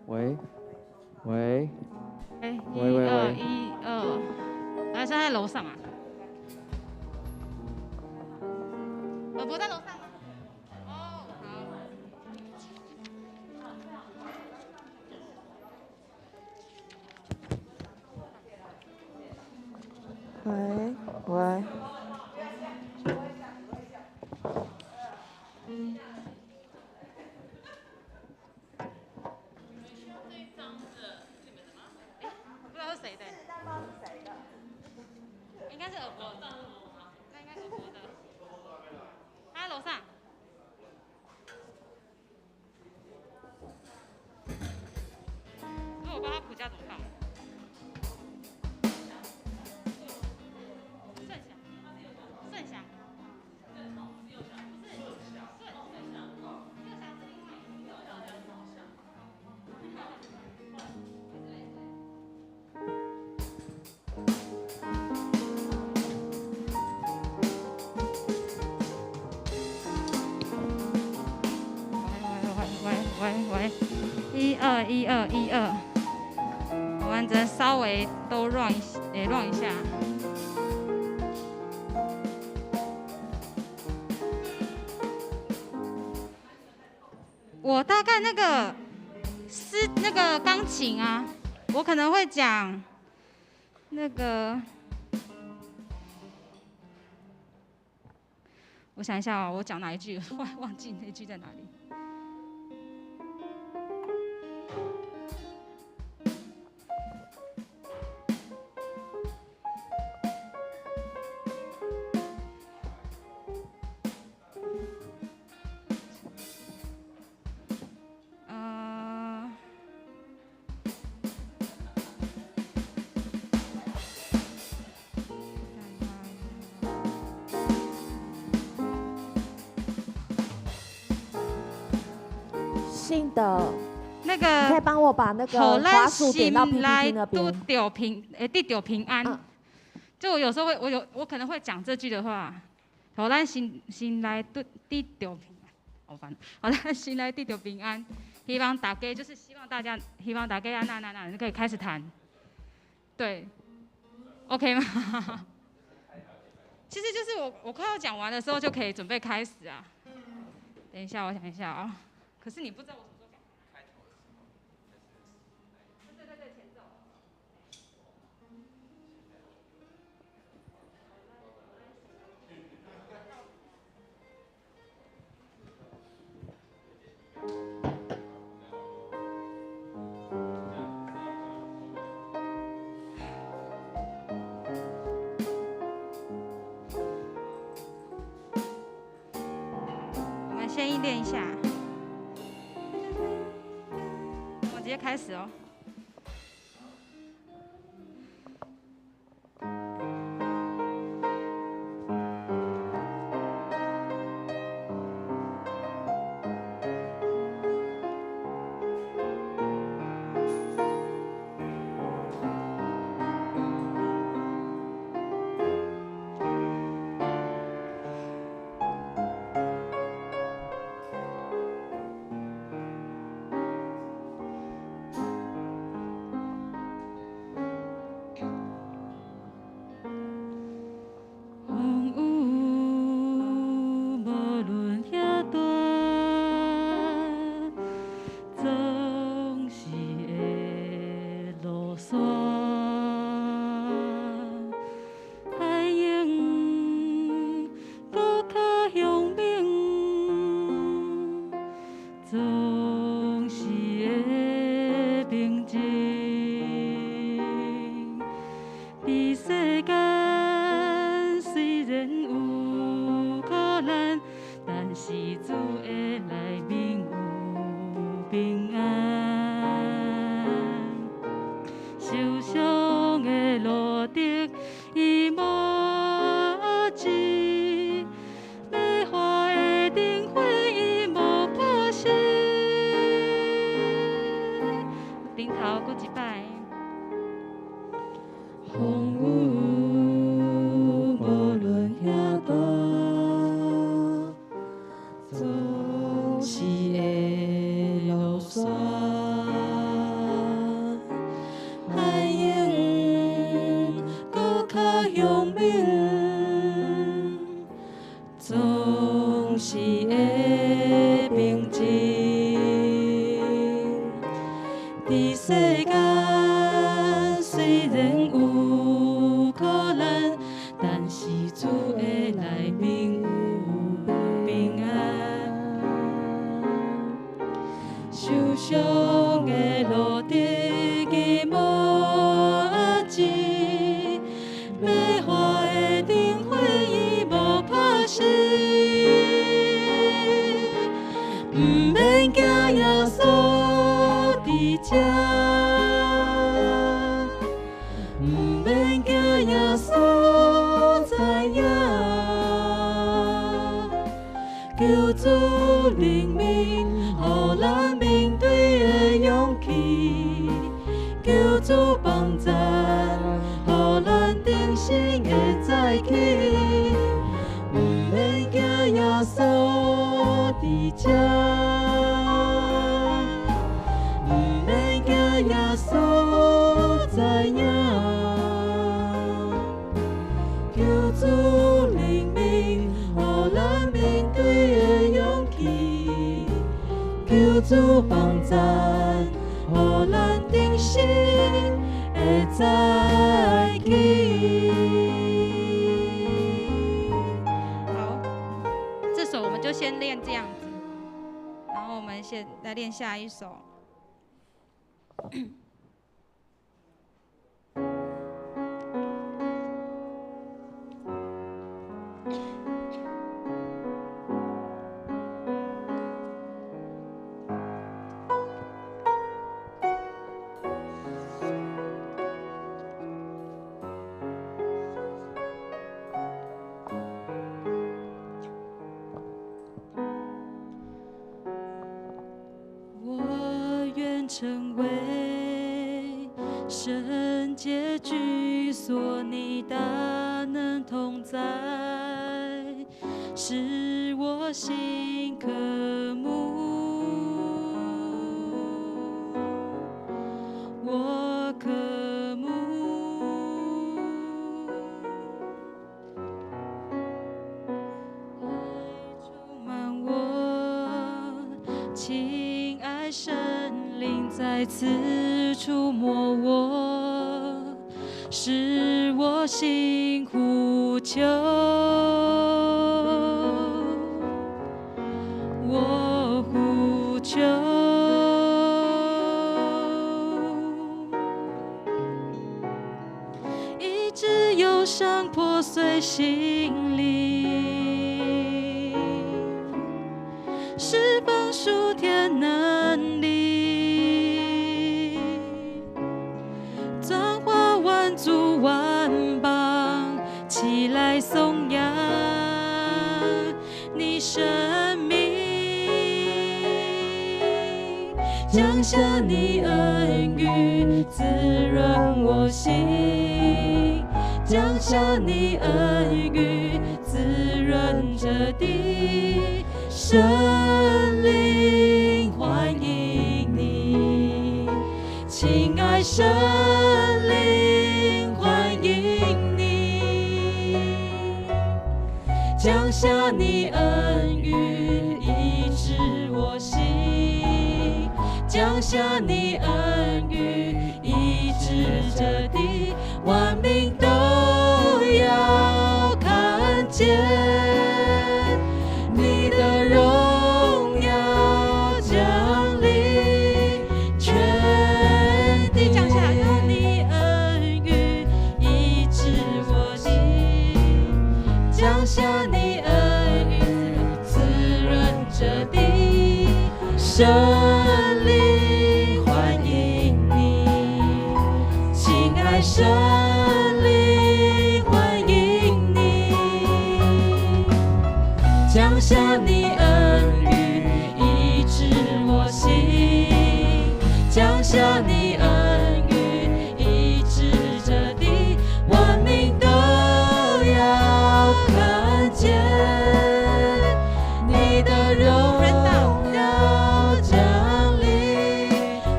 喂，喂，哎，喂喂一二喂一二，来，现在在樓上啊。老婆在樓上嗎？哦，好。喂喂，不知道是誰的。應該是耳博的，那應該是耳博的。他在樓上。那我幫他譜架怎麼放？盛祥，盛祥，不是順，順祥，是另外一個。喂喂喂喂喂，一二一二一二，我們只能稍微都 run 一，欸 run 一下。我大概那個是那個鋼琴啊，我可能會講那個，我想一下哦，我講哪一句，忘記那句在哪裡。呃，新的，那你可以個幫我把那個予咱滑鼠點到心 PPT 內那拄邊。著平，欸，得著平安。就我有時候會，我可能會講這句的話，予咱心心內拄得著平安，好煩。予咱心內得著平安，希望大家就是希望大家，希望大家啊那那那，就可以開始彈。對，OK 嗎？其實就是我快要講完的時候就可以準備開始啊。等一下，我想一下啊。可是你不知道我什麼時候講。對對對，前奏。我們先練一下，我直接開始哦。風雨無論遐大，總是會落山。海湧閣較凶猛，總是會平靜。佇世間雖然有苦難，但是主的內面有平安。受傷的路途伊無止，欲化的燈火伊無破熄。頂頭閣一擺。風雨無論遐大，總是會落山。的平靜。佇世間雖然有苦難，但是主的內面有平安。受傷的路途已無止，欲化的燈火伊無拍熄，毋免驚耶穌佇遮，毋免驚耶穌知影，求主憐憫，予咱面對的勇氣，求主幫贊，予咱重新會再起，毋免驚耶穌佇遮，毋免驚耶穌知影，求主憐憫，予咱面對的勇氣，求主幫贊，予咱重新會再起。好，這首我們就先練這樣子，然後我們先來練下一首。我願成為聖潔居所，你大能同在，使我心渴慕。我渴慕。愛充滿我，親愛聖靈再次觸摸我，使我心呼求。我呼求，醫治憂傷破碎心靈，釋放屬天能力，轉化萬族萬邦，起來頌揚你生命，降下你恩雨，滋潤我心；降下你恩雨，滋潤這地。聖靈歡迎你，親愛聖靈歡迎你，降下你恩雨，醫治我心；降下你恩雨，醫治這地，萬民都要看見你的榮耀降臨，全地降下你恩雨，醫治我心，降下你恩雨，滋潤這地，聖靈歡迎你，親愛聖靈歡迎你，降下你恩雨，醫治我心，降下你恩雨，醫治這地，萬民都要看見你的榮耀降臨，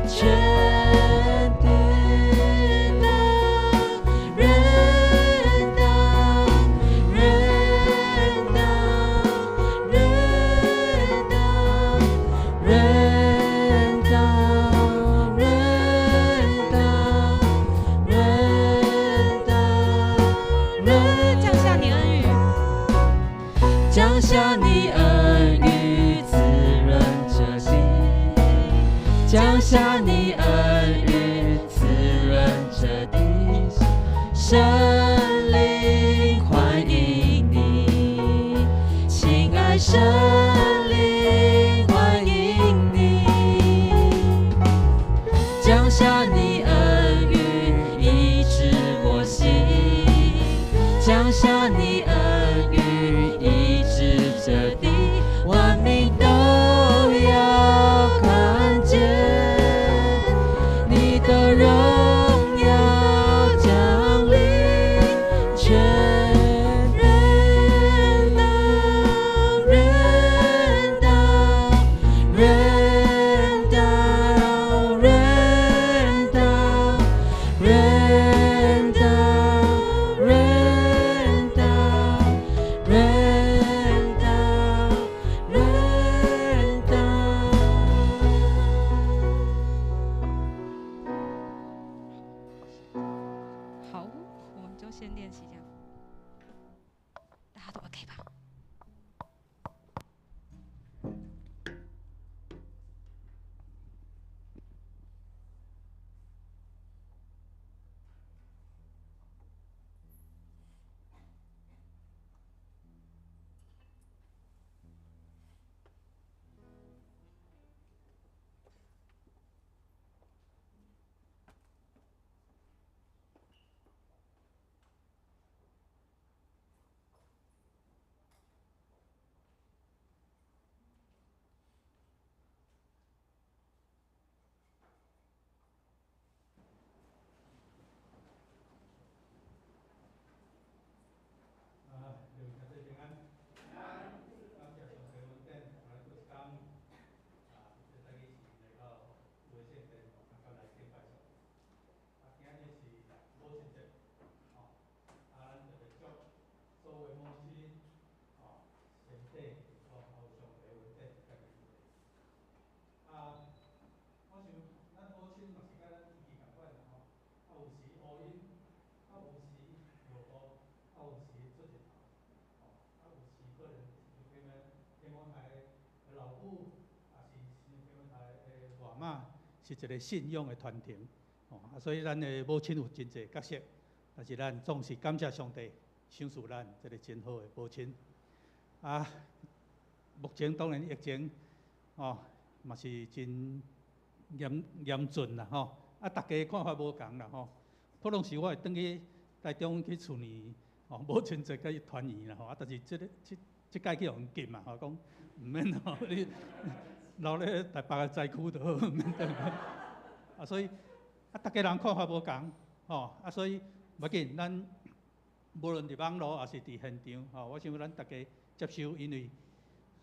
全地的人當，人當，人灵欢迎你，降下你恩雨医治我心，降下你恩雨醫治這地，萬民都要看見你的榮耀降臨，全人道，人道，人道，人道，人道，人道，人道，人道。好，我們就先練習這樣，大家都 OK 吧？啊，各位兄弟平安。感謝上帝恩典，予咱閣一工啊，這早起時來到有的聖殿，同佮來敬拜上帝。啊，今日是母親節，吼，啊，咱特別祝所有的母親，吼，身體健康，還有上帝恩典佮伊哋。啊，我想咱母親嘛是佮咱一起仝款啦吼，啊，有時烏陰，啊，有時落雨，啊，有時出日頭。吼，啊，有時可能像天文台的老母，也是像天文台的外媽，是一個信仰的傳承。吼，啊，所以咱的母親有真濟角色，但是咱總是感謝上帝賞賜咱這個真好的母親。啊，目前當然疫情，吼，嘛是真嚴嚴峻啦，吼。啊，逐家看法無仝啦，吼。普通時我會轉去台中去厝裡，吼，母親節佮伊團圓啦，吼。啊，但是這個這這擺去予人禁嘛，吼，講毋免吼，你留咧台北的災區就好，毋免轉來。啊，所以啊，逐家人看法無仝，吼，啊，所以無要緊，咱無論佇網路抑是佇現場，吼，我想咱逐家接受，因為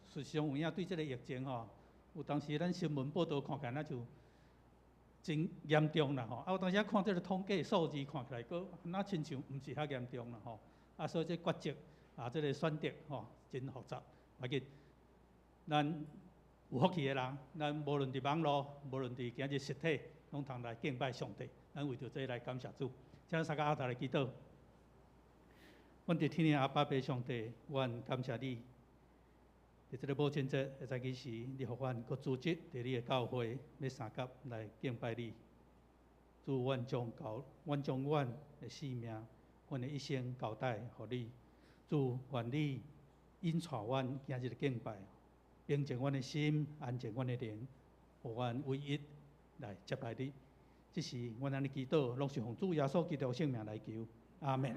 事實上有影對這個疫情吼，有當時咱新聞報道看起來若像真嚴重啦，吼，啊，有當時啊看這個統計數字看起來，閣若親像毋是遐嚴重啦，吼，啊，所以這抉擇啊，這個選擇吼，真複雜，無要緊，咱有福氣的人，咱無論佇網路，無論佇今日實體，攏通來敬拜上帝，咱為著這來感謝主。請咱三個阿頭來祈禱。阮佇天的阿爸父上帝，阮感謝你，佇這個母親節的早起時，你予阮閣組織佇你的教會，欲相佮來敬拜你。主，阮將交，阮將阮的性命，阮的一生交代予你。主，願你引帶阮今日的敬拜，平靜阮的心，安靜阮的靈，予阮唯一來接待你。這是阮按呢祈禱，攏是奉主耶穌基督聖名來求。阿們。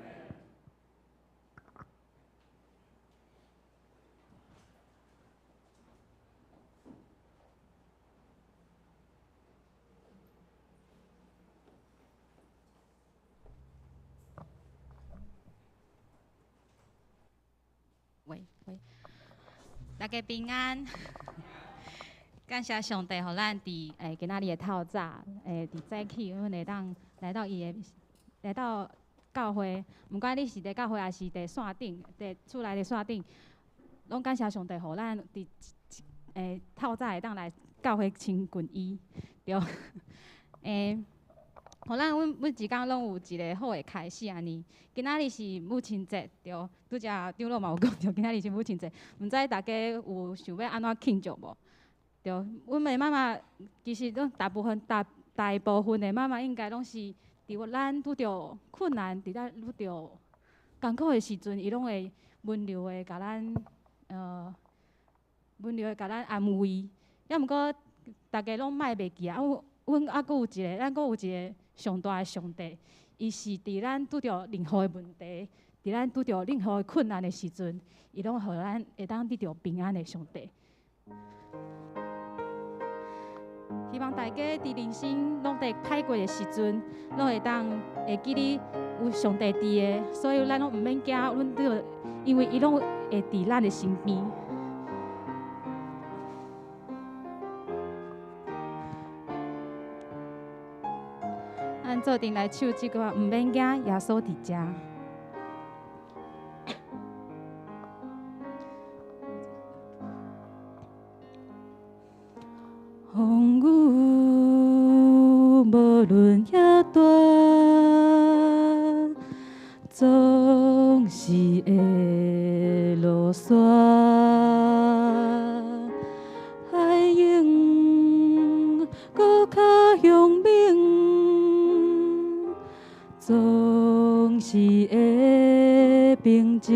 喂喂，大家平安。感謝上帝，予咱佇今仔日的透早，佇早起，阮會當來到伊的，來到教會。毋管你是佇教會，抑是佇線頂，佇厝內的線頂，攏感謝上帝，予咱佇透早會當來教會親近伊，對。予咱阮每一工攏有一個好的開始按呢。今仔日是母親節，對。拄才長老嘛有講著，今仔日是母親節，毋知大家有想欲按怎慶祝無？對，阮的媽媽其實攏大部分大大部分的媽媽應該攏是佇咱拄著困難，佇咱拄著艱苦的時陣，伊攏會溫柔的共咱溫柔的共咱安慰。抑毋過，逐家攏莫袂記啊！阮猶閣有一个，咱閣有一个上大的上帝，伊是佇咱拄著任何的問題，佇咱拄著任何的困難的時陣，伊攏予咱會當得著平安的上帝。希望大家佇人生攏佇歹過的時陣，攏會當會記得有上帝佇的，所以咱攏毋免驚，阮拄，因為伊攏會佇咱的身邊。咱做陣來唱這歌，毋免驚，耶穌佇遮。風雨無論遐大，總是會落山。海湧閣較凶猛，總是會平靜。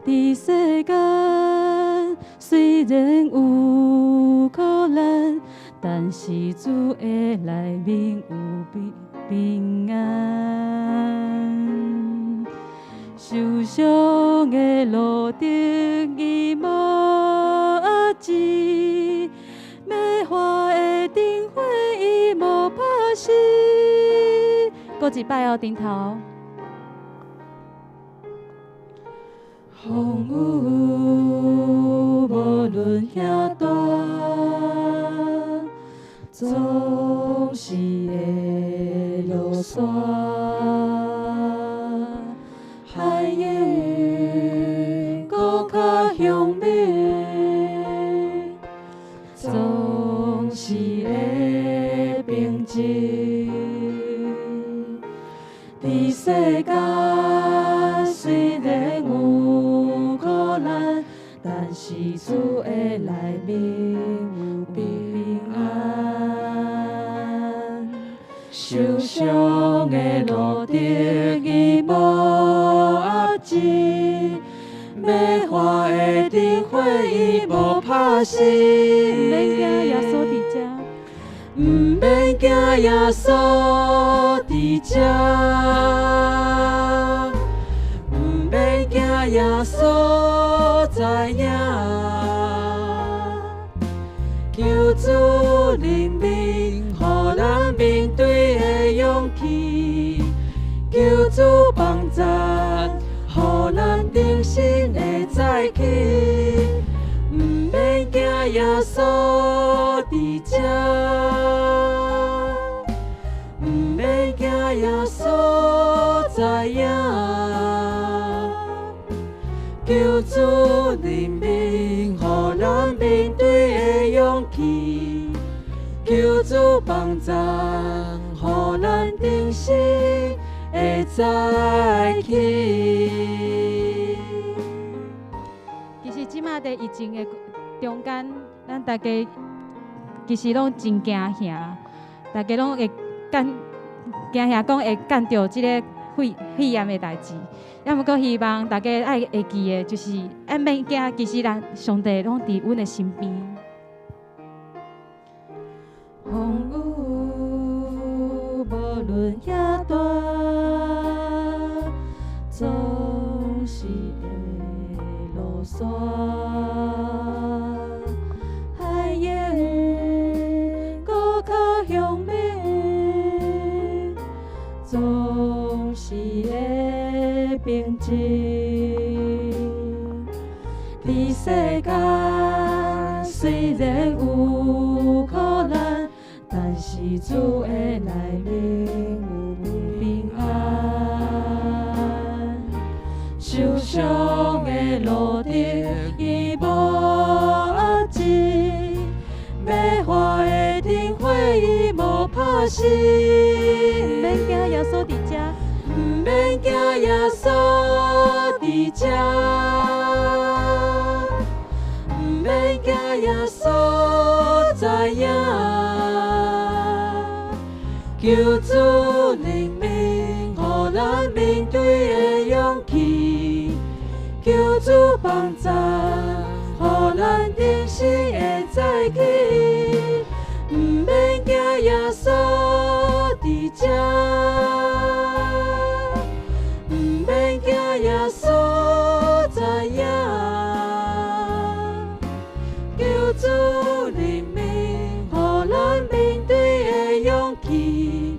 佇世間雖然有苦難，但是主的內面有平安。受傷的路程伊無壓制，欲化的燈火伊無拍熄。閣一擺哦，頂頭。風雨無論遐大，總是會落山。海湧閣較凶猛，總是會平靜。佇世間雖然有苦難，但是主的內面有平安。受傷的路程伊無壓制，欲化的燈火伊無拍熄。毋免驚，耶穌佇遮。毋免驚，耶穌佇遮。毋免驚，耶穌知影。求主憐憫，予咱面對的勇氣。求主幫助，予咱重新會再起。毋免驚，耶穌佇遮。毋免驚，耶穌知影。求主憐憫，予咱面對的勇氣。求主幫助，予咱重新會再起。其實這馬佇疫情的中間，咱大家其實攏真驚嚇，大家攏會感驚嚇，講會感著這个肺炎的代誌。抑毋過希望大家愛會記的，就是愛免驚，其實咱上帝攏佇阮的身邊。風雨無論遐大，總是會落山。海湧閣較凶猛，總是會平靜。佇世間雖然有苦難，但是主的內面有平安。受傷的路程伊無壓制，欲化的燈火伊無拍熄。毋免驚，耶穌佇遮。毋免驚，耶穌佇遮。毋免驚，耶穌知影。求主憐憫，予咱面對的勇氣。求主幫幫贊，予咱重新會再起，毋免驚耶穌佇遮，毋免驚耶穌知影，求主憐憫，予咱面對的勇氣，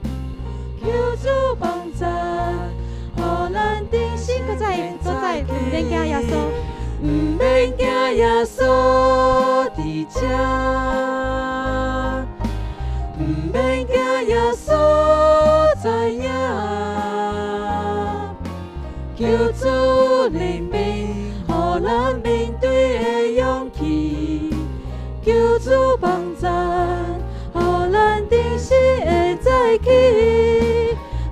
求主幫贊，予咱重新閣再閣再，毋免驚耶穌，毋免驚耶穌佇遮，毋免驚耶穌知影，求主憐憫，予咱面對的勇氣，求主幫贊，予咱重新會再起，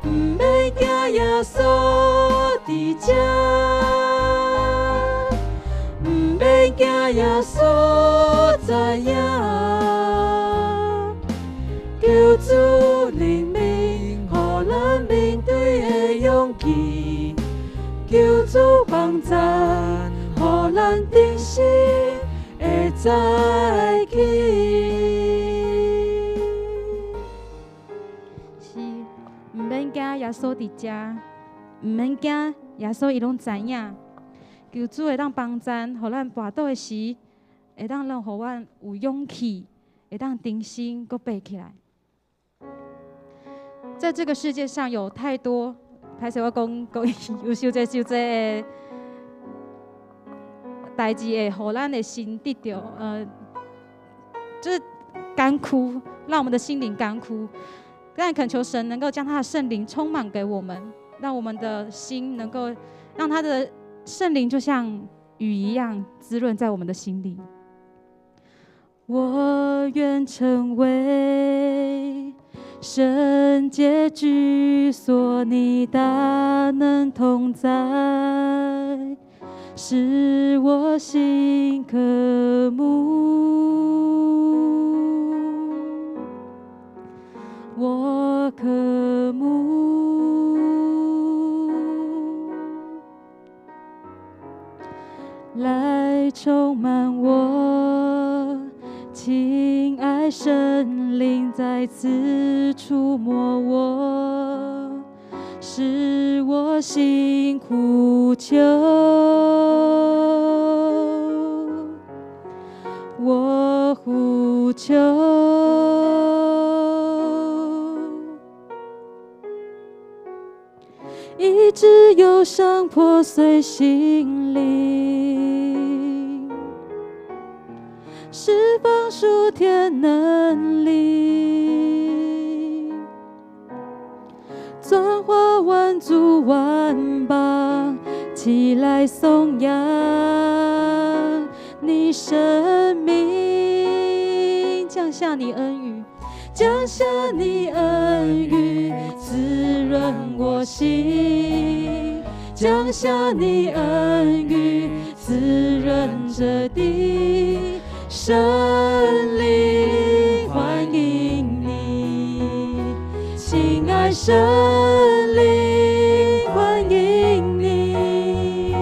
毋免驚耶穌佇遮，毋免驚耶穌知影，求主憐憫，予咱面對的勇氣，求主幫贊，予咱重新會再起。是，毋免驚耶穌佇遮，毋免驚耶穌伊攏知影。求主會當幫贊，予咱跋倒的時，會當讓予阮有勇氣，會當重新閣爬起來。在這個世界上有太多，歹勢我講講有傷濟傷濟的代誌會予咱的心得著，就是乾枯，讓我們的心靈乾枯。但懇求神能夠將他的聖靈充滿給我們，讓我們的心能夠讓他的聖靈就像雨一樣滋潤在我們的心裡。我願成為聖潔居所，你大能同在，使我心渴慕。我渴慕，來充滿我，親愛聖靈再次觸摸我，使我心呼求，我呼求。醫治憂傷破碎心靈，釋放屬天能力，轉化萬族萬邦，起來頌揚你生命，降下你恩雨，降下你恩雨，滋潤我心；降下你恩雨，滋潤這地。聖靈歡迎你，親愛聖靈歡迎你，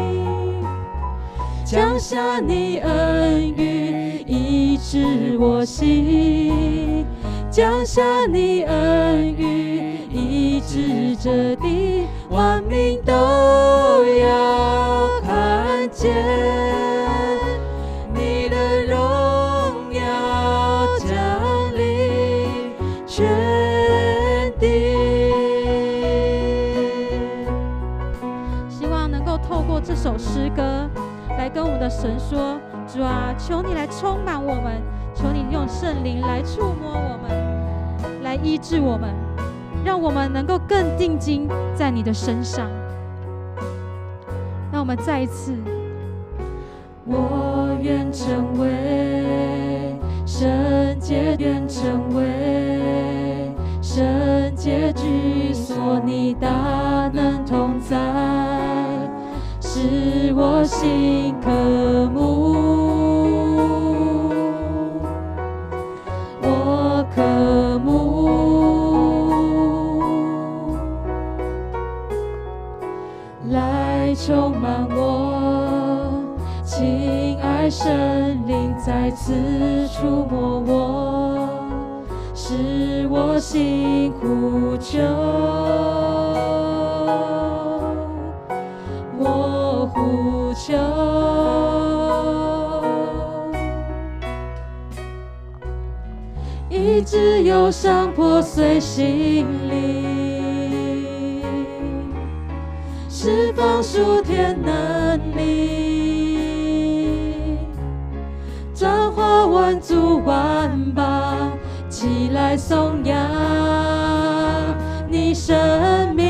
降下你恩雨，醫治我心。降下你恩雨，醫治這地，萬民都要看見你的榮耀降臨全地。希望能夠透過這首詩歌，來跟我們的神說：主啊，求你來充滿我們。求你用聖靈來觸摸我們，來醫治我們，讓我們能夠更定睛在你的身上。讓我們再一次，我願成為聖潔，願成為聖潔居所，你大能同在，使我心渴慕。我渴慕，來充滿我，親親愛聖靈再次觸摸我，使我心呼求，我呼求。醫治憂傷破碎心靈，釋放屬天能力，轉化萬族萬邦，起來頌揚你生命，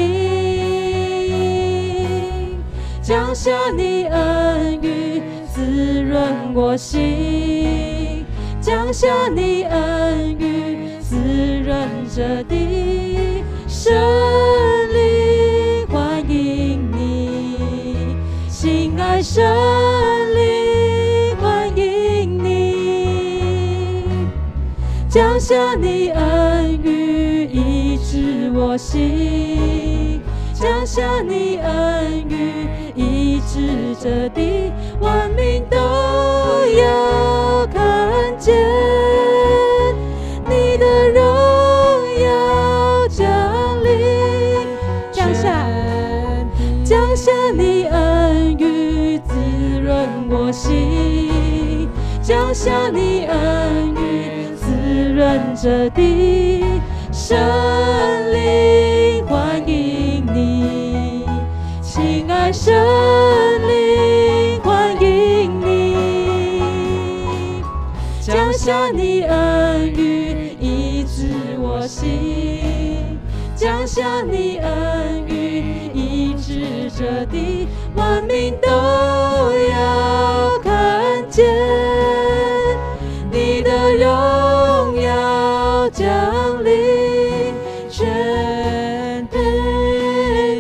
降下你恩雨，滋潤我心。降下你恩雨，滋潤這地。聖靈歡迎你，親愛聖靈歡迎你。降下你恩雨，醫治我心。降下你恩雨，醫治這地，萬民都要看見你的榮耀降臨，降下，降下你恩雨，滋潤我心。降下你恩雨，滋潤這地。聖靈歡迎你，親愛聖靈歡迎你。降下你恩雨，醫治我心。降下你恩雨，醫治這地，萬民都要看見你的榮耀降臨，全地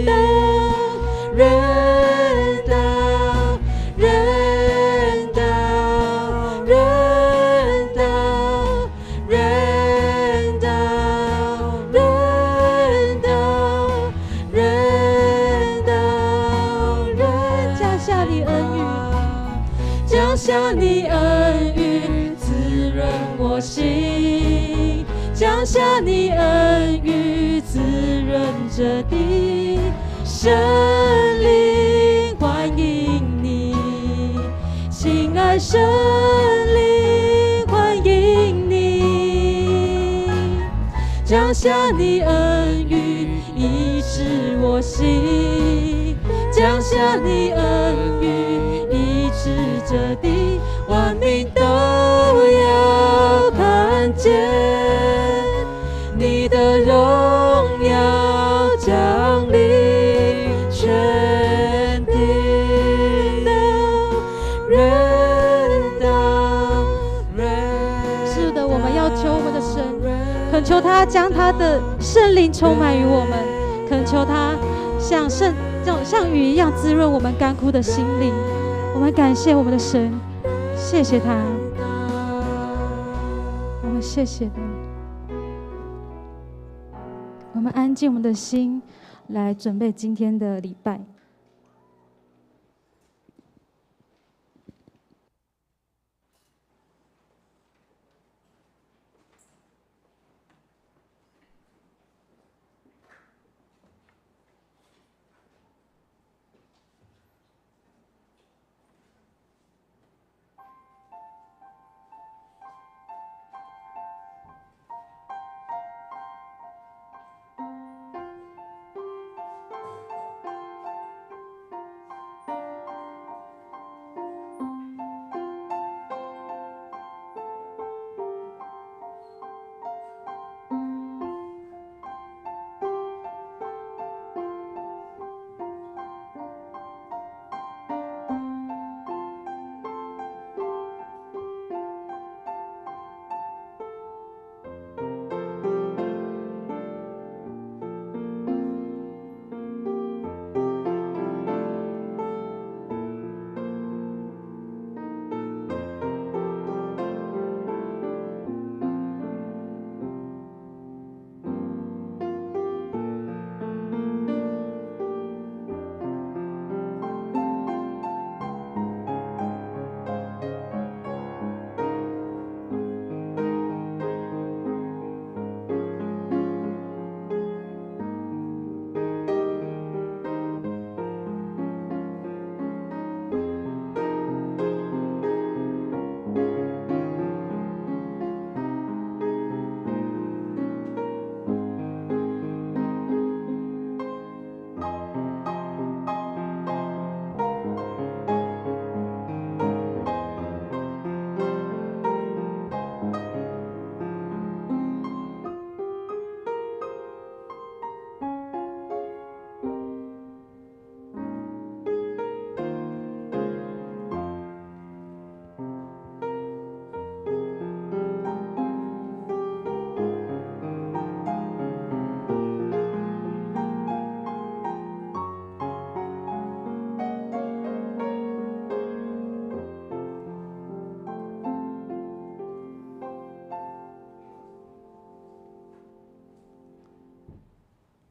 都認得，認得，認得，認得，認得，認得，認。降下你恩雨，降下你恩雨，滋潤我心。降下你恩雨，滋潤這地。聖靈歡迎你，親愛聖靈歡迎你。降下你恩雨，醫治我心。降下你恩雨，醫治這地，萬民都要看見你的榮耀降臨，全地都認得，認。是的，我們要求我們的神，懇求他將他的聖靈充滿於我們，懇求他像聖像雨一樣滋潤我們乾枯的心靈。我們感謝我們的神，謝謝他，我們謝謝他。我們安靜我們的心，來準備今天的禮拜。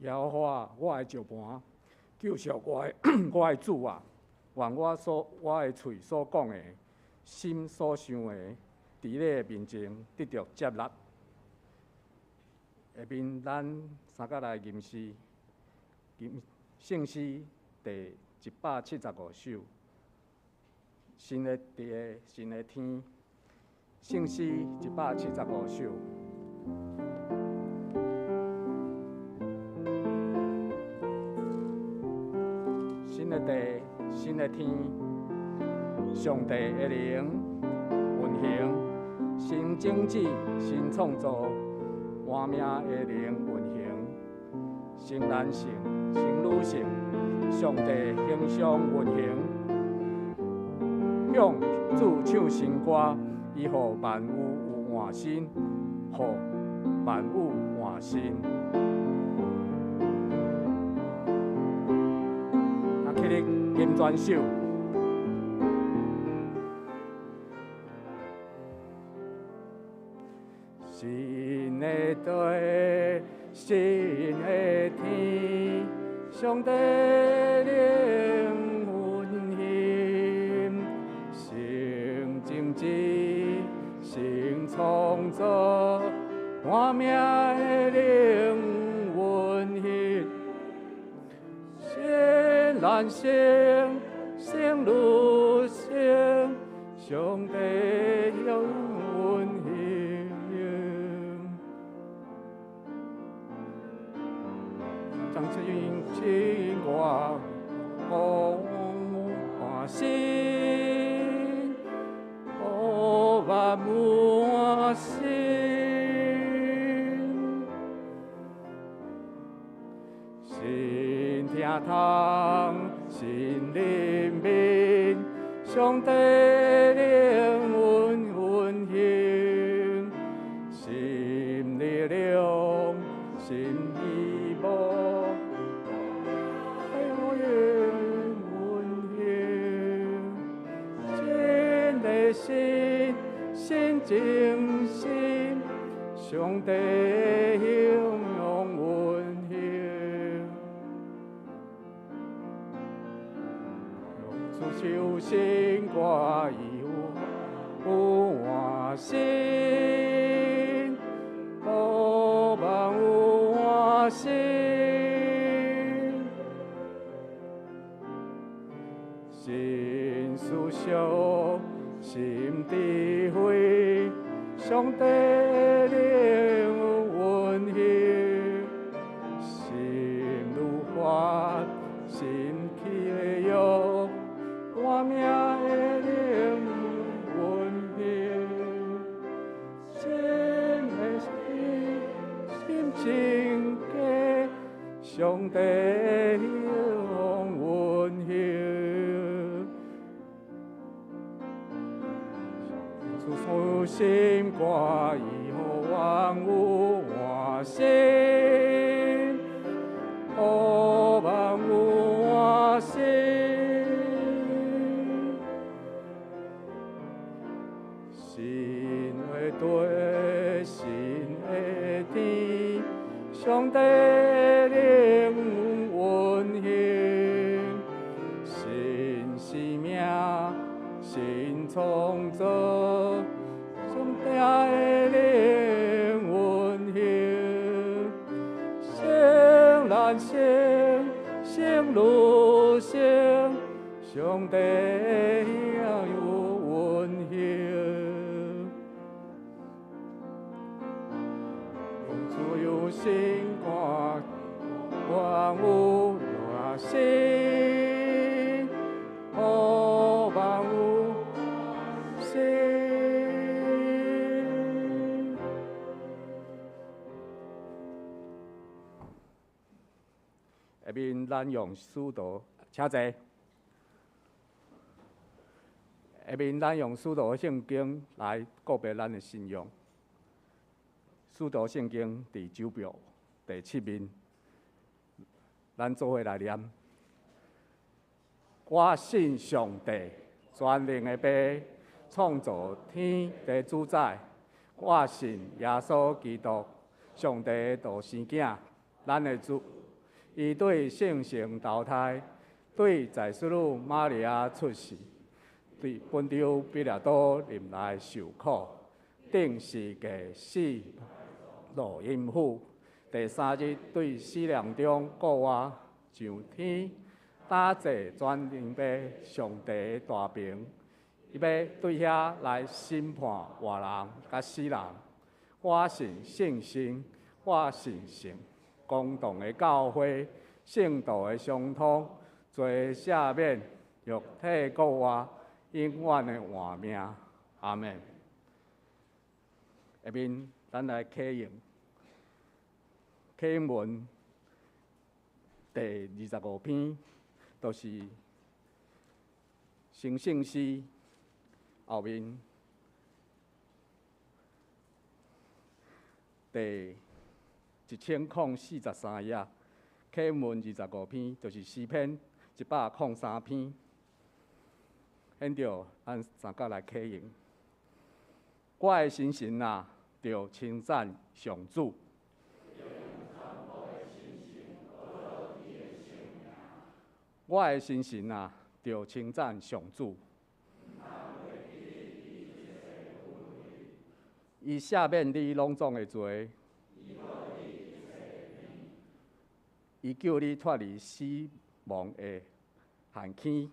耶和華，我的石磐，救贖我的主啊！願我的喙所講的，心所想的，佇你的面前得著接納。下面咱三個來吟詩，吟聖詩第175首，新的地，新的天，聖詩175首。新的地，新的天，上帝的靈運行，新種子，新創造，換命的靈運行，新男性，新女性，上帝形象運行，向主唱新歌，伊予萬有有換新，予萬有換新。起立，金磚手。新的地，新的天，上帝靈運行，新種子，新創造，換命的靈運行。新男性，新女性，上帝運行。將真情我換新，萬換新。新聽通，新靈敏，上帝靈運行，新力量，新希望，運行，新的心，新精神，上帝運行。主唱新歌，伊有換新，予萬有換新。新思想，新智慧，上帝靈運行，新律法，新契約。換命的靈運行，新的心，新情歌，上帝運行，主唱新歌，伊予萬有換新，予萬有換新。新的地，新的天，上帝靈運行，新生命，新創造，上帝的靈運行，新男性，新女性，上帝運行。主有新歌，萬有換新，予萬有新。下面咱用使徒，請坐。下面咱用使徒聖經來告別咱的信仰。使徒聖經第9表第7面，咱做伙來念。我信上帝，全能的父，創造天地主宰。我信耶穌基督，上帝的獨生囝，咱的主。伊對聖城投胎，對在淑女瑪利亞出世，佇本丟彼拉多臨來受苦，釘十架死落陰府，第三日對死人中復活上天，打坐轉靈父上帝的大爿，伊欲對遐來審判活人佮死人。我信聖神，我信聖公同的教會，聖徒的相通，罪赦免，肉體復活，永遠的活命。阿們。下面咱來啟用啟文第25篇，就是成聖詩後面第1043頁，啟文二十五篇，就是詩篇103篇。現在咱三角來啟用。我的心神啊，著稱讚上主。我的心神啊，著稱讚上主。伊赦免你攏總的罪，伊救你脫離死亡的陷坑。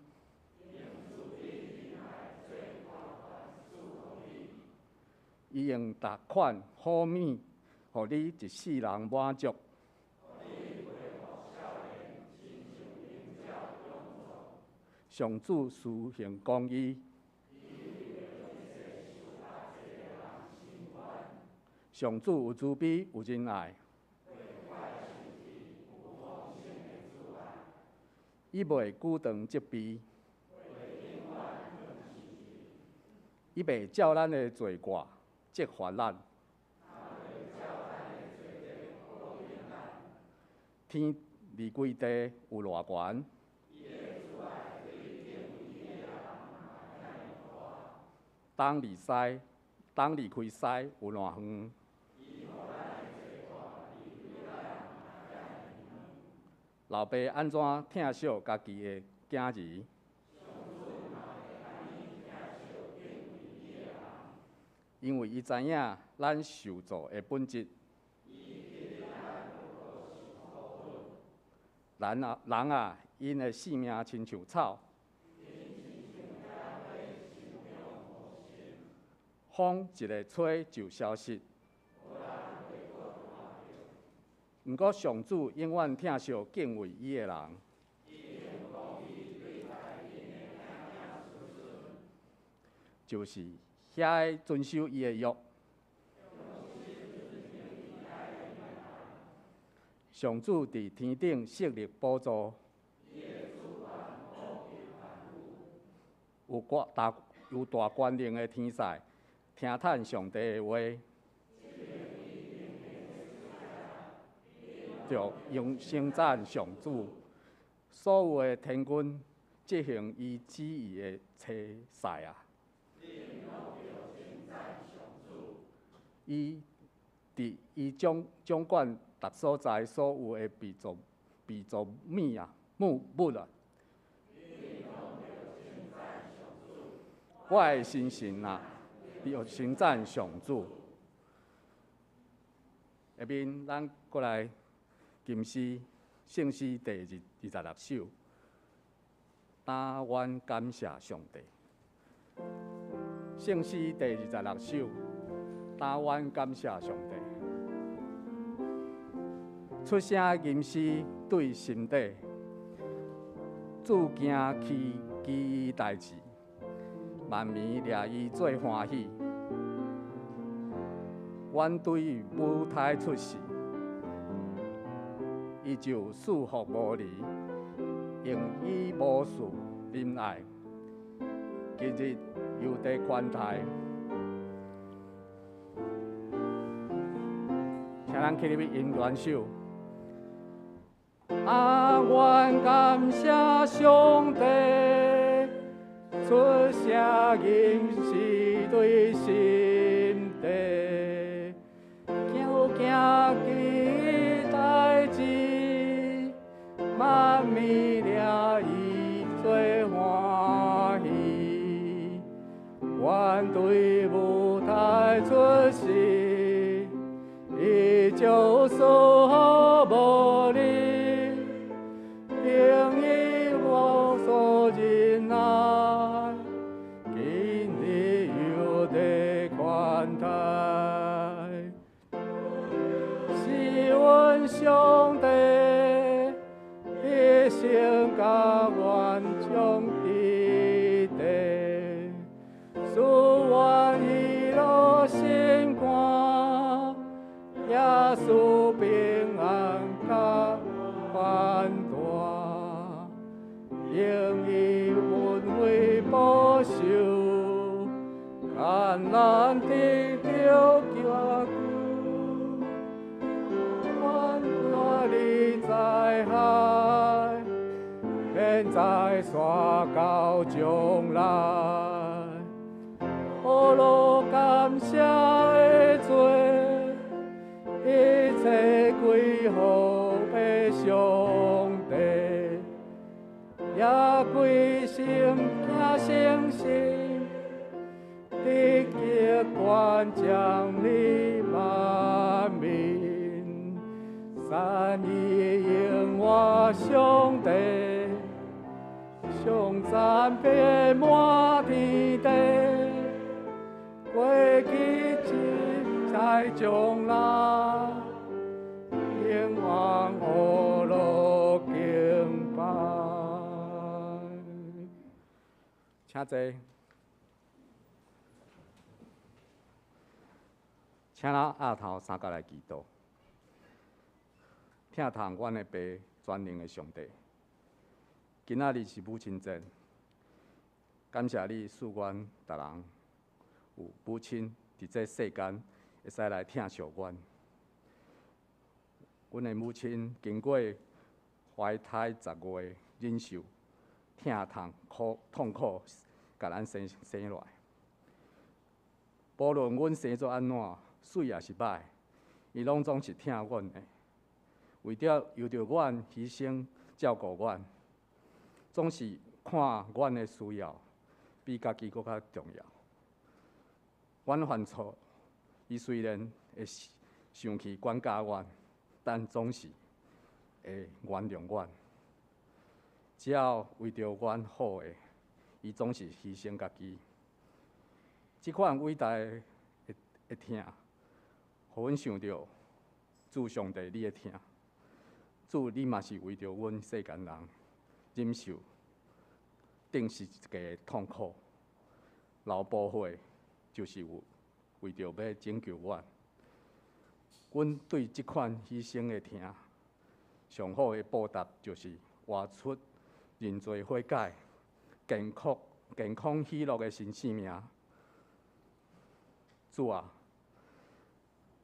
伊用逐款好物，予你一世人滿足。上主施行公義，上主有慈悲，有仁愛。伊袂久長責備，伊袂照咱的罪過責罰咱。天離開地有偌懸？東離西，東離開西有偌遠？老爸按怎疼惜家己的囝兒？因為伊知影咱受造的本質。人啊，人啊，𪜶的性命親像草。風一个吹就消失。毋過上主永遠疼惜敬畏伊的人。就是遐个遵守伊的約。上主佇天頂設立寶座。有大權能的天使，聽嘆上帝的話。就用稱讚上主，所有的天軍執行伊旨意的差使啊！伊佇伊掌管逐所在所有的被造物啊，物啊！我的心神啊，著稱讚上主。下面咱閣來吟詩，聖詩第26首，但願感謝上帝。聖詩第26首，但願感謝上帝。出聲吟詩對心底，主行奇異代誌，萬民掠伊做歡喜。阮對母胎出世，伊就賜福無離，用以無數忍愛。今日猶得寬待，請咱起立吟元首。啊，阮感謝上帝，出聲吟詩對心底，求行奇代誌，阮對母胎出世，伊就賜予無你，用伊無所忍耐，今日又得寬待。是阮上帝一生甘願將佇地，賜阮喜樂心肝，耶穌平安佮寬大，用伊恩惠保守，艰難得著救救。阮看你在海，現在煞到將來，呵咾感謝的罪，一切歸予父上帝，也歸心驚誠實，得極權將你萬民，三一永活上帝，上讚遍滿天地，過去今在將來，永遠呵咾敬拜。請坐。請咱額頭三角來祈禱。疼痛阮的爸，全能的上帝，今仔日是母親節，感謝你賜阮逐人有母親佇這世間會使來疼惜阮。阮的母親經過懷胎十月，忍受疼痛苦痛苦，共咱生生落來。無論阮生做按怎，媠抑是歹，伊攏總是疼阮的。為著為著阮犧牲照顧阮，總是看阮的需要比家己閣較重要。阮犯錯，伊雖然會生氣管教阮，但總是會原諒阮。只要為著阮好的，伊總是犧牲家己。這款偉大的的疼，予阮想著主上帝你的疼。主，你嘛是為著阮世間人忍受釘十字架的痛苦，流寶血，就是為為著欲拯救阮。阮對這款犧牲的疼，上好的報答就是活出認罪悔改、健康、健康喜樂的新生命。主啊，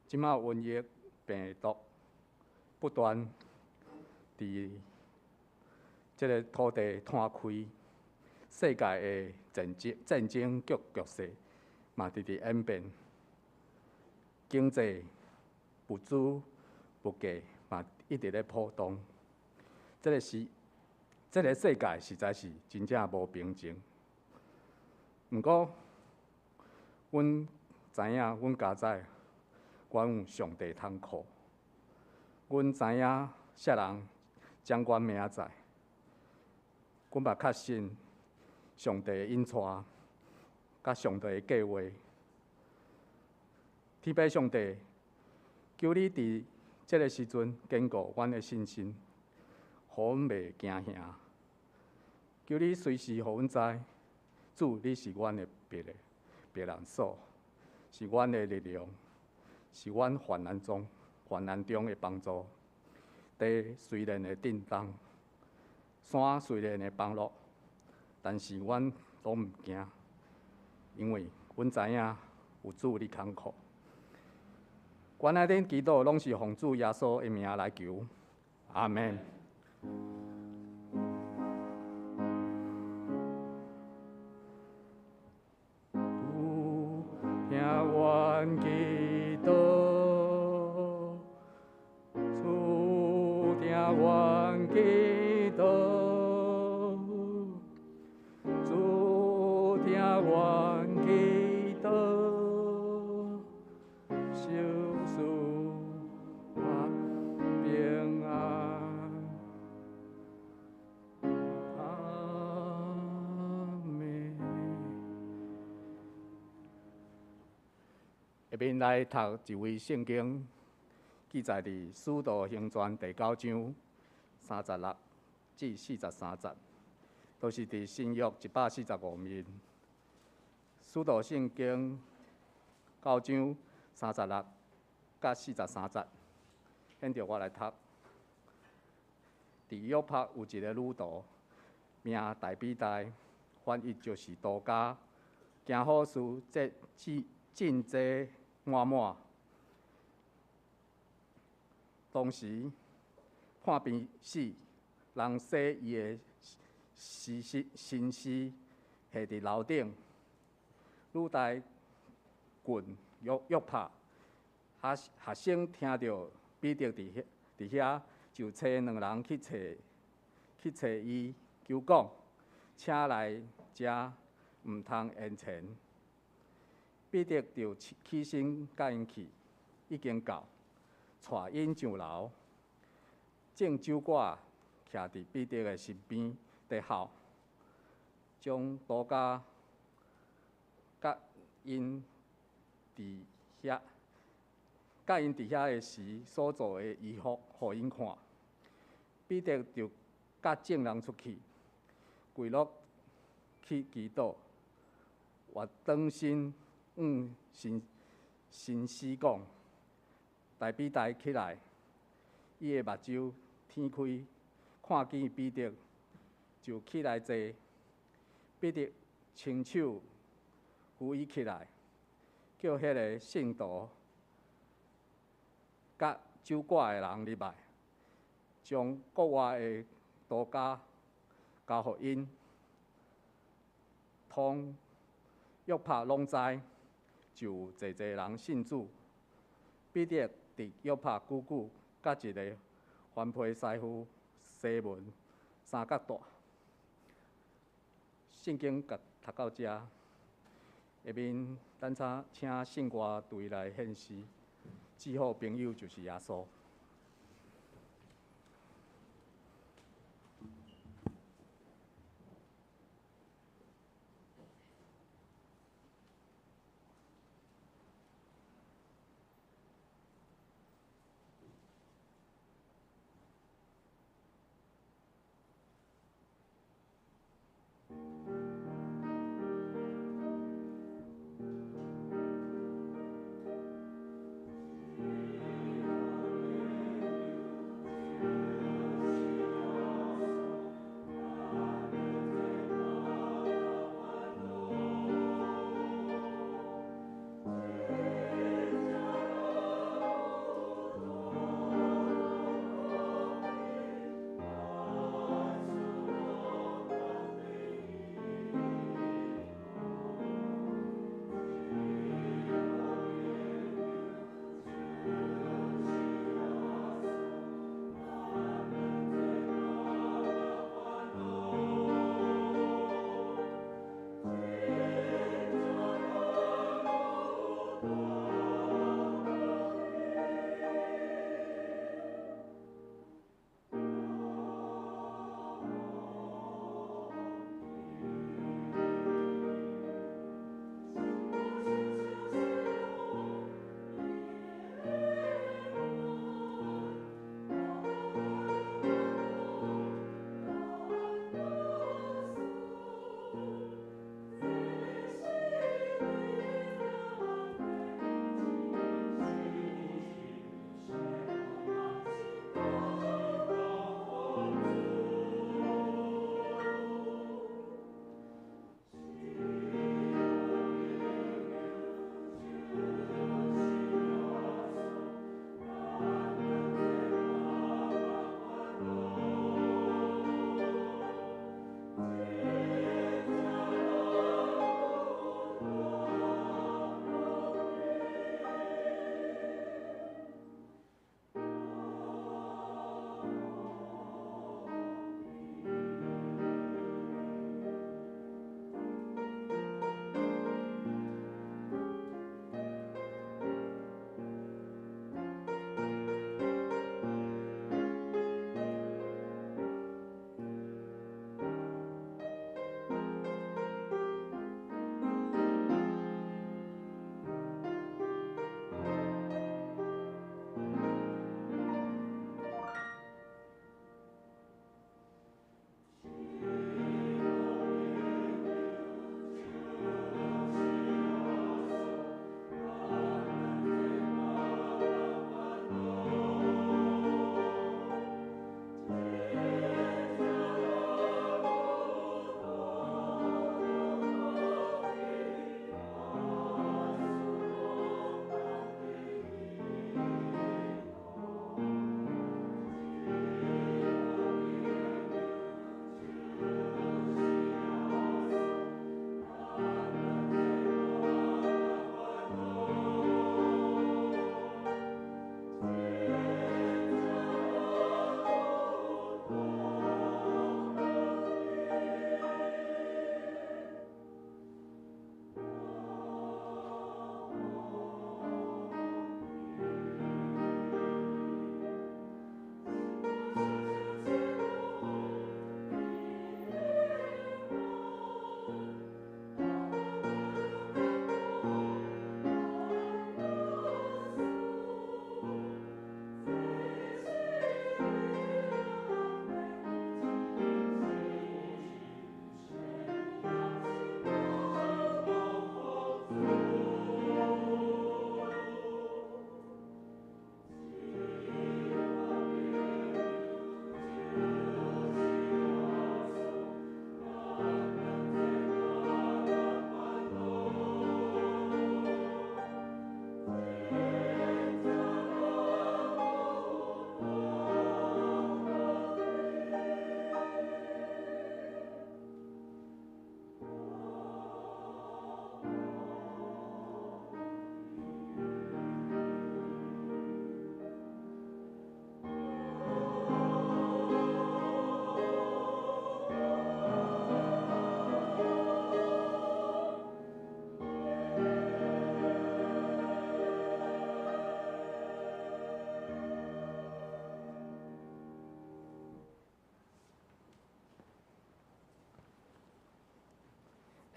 這馬瘟疫病毒不斷佇這个土地湠開，世界的戰爭、戰爭局局勢嘛直直演變，經濟、物資、物價嘛一直咧波動。這个是，這个世界實在是真正無平靜。毋過，阮知影，阮家知，阮有上帝通靠。阮知影啥人掌管明仔載，阮嘛確信上帝的引帶，佮上帝的計劃。天父上帝，求你佇這个時陣堅固阮的信心，予阮袂驚嚇。求你隨時予阮知，主你是阮的避避難所，是阮的力量，是阮患難中患難中的幫助。地雖然會震動，山雖然會崩落，但是阮攏毋驚，因為阮知影有主你看顧。阮按呢祈禱，攏是奉主耶穌的名來求，阿們。主聽阮祈禱，主聽阮祈禱，主聽阮祈下面來讀一位聖經，記載佇《使徒行傳》第九章36至43節，都是佇新約145面。使徒聖經九章36佮43節，現在我來讀。佇約帕有一个女徒，名大比大，翻譯就是多加，行好事，這賑濟滿滿。當時判病死，人洗伊的屍身屍下佇樓頂。女大近約帕，學生聽著彼得佇遐，就差兩人去揣伊，求講，請來遮，毋通延遲。彼得就起身佮𪜶去，已經到，帶𪜶上樓，眾酒館徛佇彼得的身邊佇候，將多加佮𪜶佇遐的時所做的衣服，予𪜶看。彼得就佮眾人出去，跪落去祈禱，倚轉身向身屍講：大比大起來！伊的目睭天開，看見彼得，就起來坐。彼得伸手扶伊起來，叫彼个信徒佮酒館的人入來，將國外的多加交予𪜶。通約帕攏知，就有濟濟人信主。彼得佇約帕久久，佮一个番批師傅西門相佮蹛。聖經共讀到遮，下面咱請聖歌隊來獻詩。至好朋友就是耶穌。至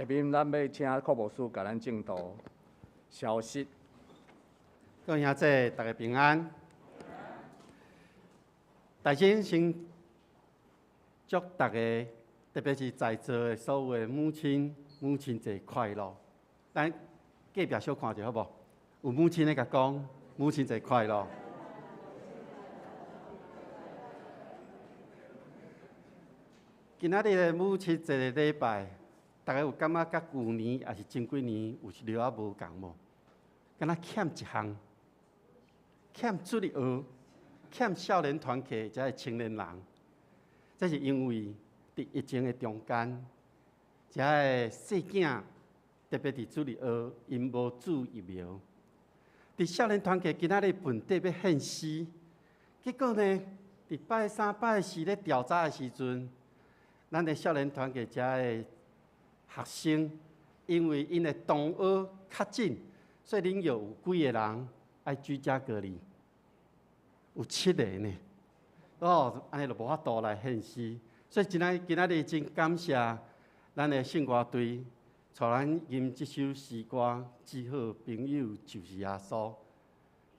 下面咱欲請柯牧師共咱證道消息。各位兄弟，大家平安。大先先祝大家，特別是在座的所有的母親，母親節快樂。咱隔壁小看者好無？有母親的共講，母親節快樂。今仔日的母親節的禮拜，大家有感覺佮舊年抑是前幾年有一點仔無仝無？敢若欠一項，欠主日學，欠少年團契，遮的青年人。這是因為佇疫情的中間，遮的細囝特別佇主日學，𪜶無注疫苗。佇少年團契今仔日本底欲獻詩，結果呢，佇拜三、拜四咧調查的時陣，咱的少年團契遮的學生，因為𪜶的同學確診，所以恁有幾个人愛居家隔離，有七个呢。哦，按呢就無法度來獻詩。所以今仔今仔日真感謝咱的聖歌隊，帶咱吟這首詩歌《至好朋友就是耶穌》，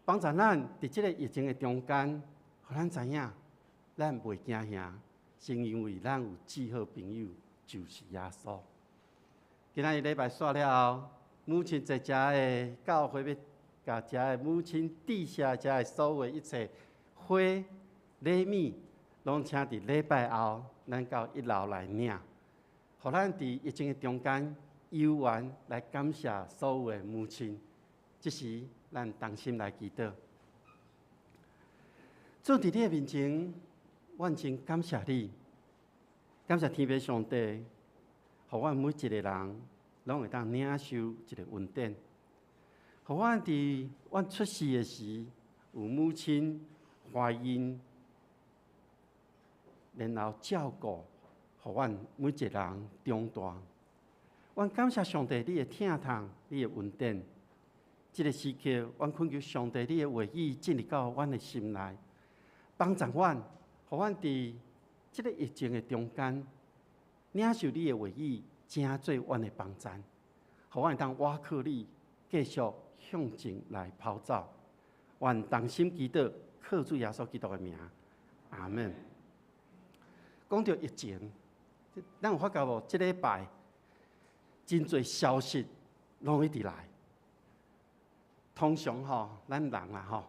幫助咱佇這个疫情的中間，予咱知影，咱袂驚嚇，是因為咱有至好朋友就是耶穌。今仔日禮拜煞了後，母親節遮的教會欲共遮的母親致謝遮的所有一切花禮物，攏請佇禮拜後，咱到一樓來領，予咱佇疫情的中間有緣來感謝所有的母親。這時，咱同心來祈禱。主佇你的面前，阮真感謝你，感謝天父上帝，予阮每一個人攏會當領受一个恩典，予阮佇阮出世的時，有母親懷孕，然後照顧，予阮每一個人長大。阮感謝上帝，你的疼痛，你的恩典。這个時刻，阮懇求上帝，你的話語進入到阮的心內，幫助阮，予阮佇這个疫情的中間，領受你的話語，成做阮的幫贊，予阮會當倚靠你，繼續向前來跑走。阮同心祈禱，靠主耶穌基督的名，阿門。講著疫情，咱有發覺無？這禮拜真濟消息攏一直來。通常吼，咱人啊吼，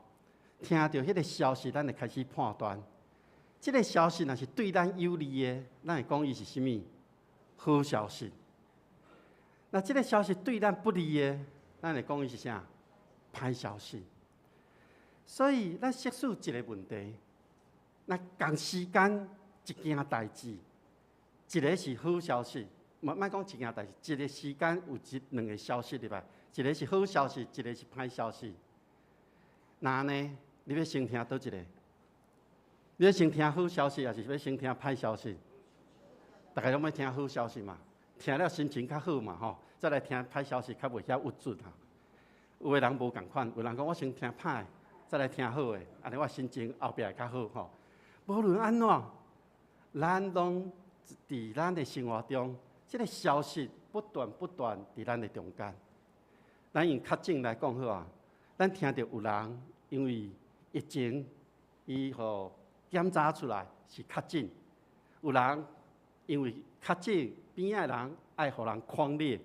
聽著彼個消息，咱會開始判斷。這个消息若是對咱有利的，咱會講伊是啥物好消息；若這个消息對咱不利的，咱會講伊是啥歹消息。所以，咱設使一个問題，若仝時間一件代誌，一个是好消息，莫莫講一件代誌，一个時間有一兩个消息入來，一个是好消息，一个是歹消息。那呢，你欲先聽佗一个？你欲先聽好消息，抑是欲先聽歹消息？大家攏欲聽好消息嘛，聽了心情較好嘛吼，再來聽歹消息較袂遐鬱卒哈。有的人無仝款，有人講我先聽歹，再來聽好的，按呢我心情後壁會較好吼。無論按怎，咱攏佇咱的生活中，這个消息不斷不斷佇咱的中間。咱用較正來講好啊，咱聽著有人因為疫情，伊予檢查出來是確診，有人因為確診邊仔的人愛予人匡列，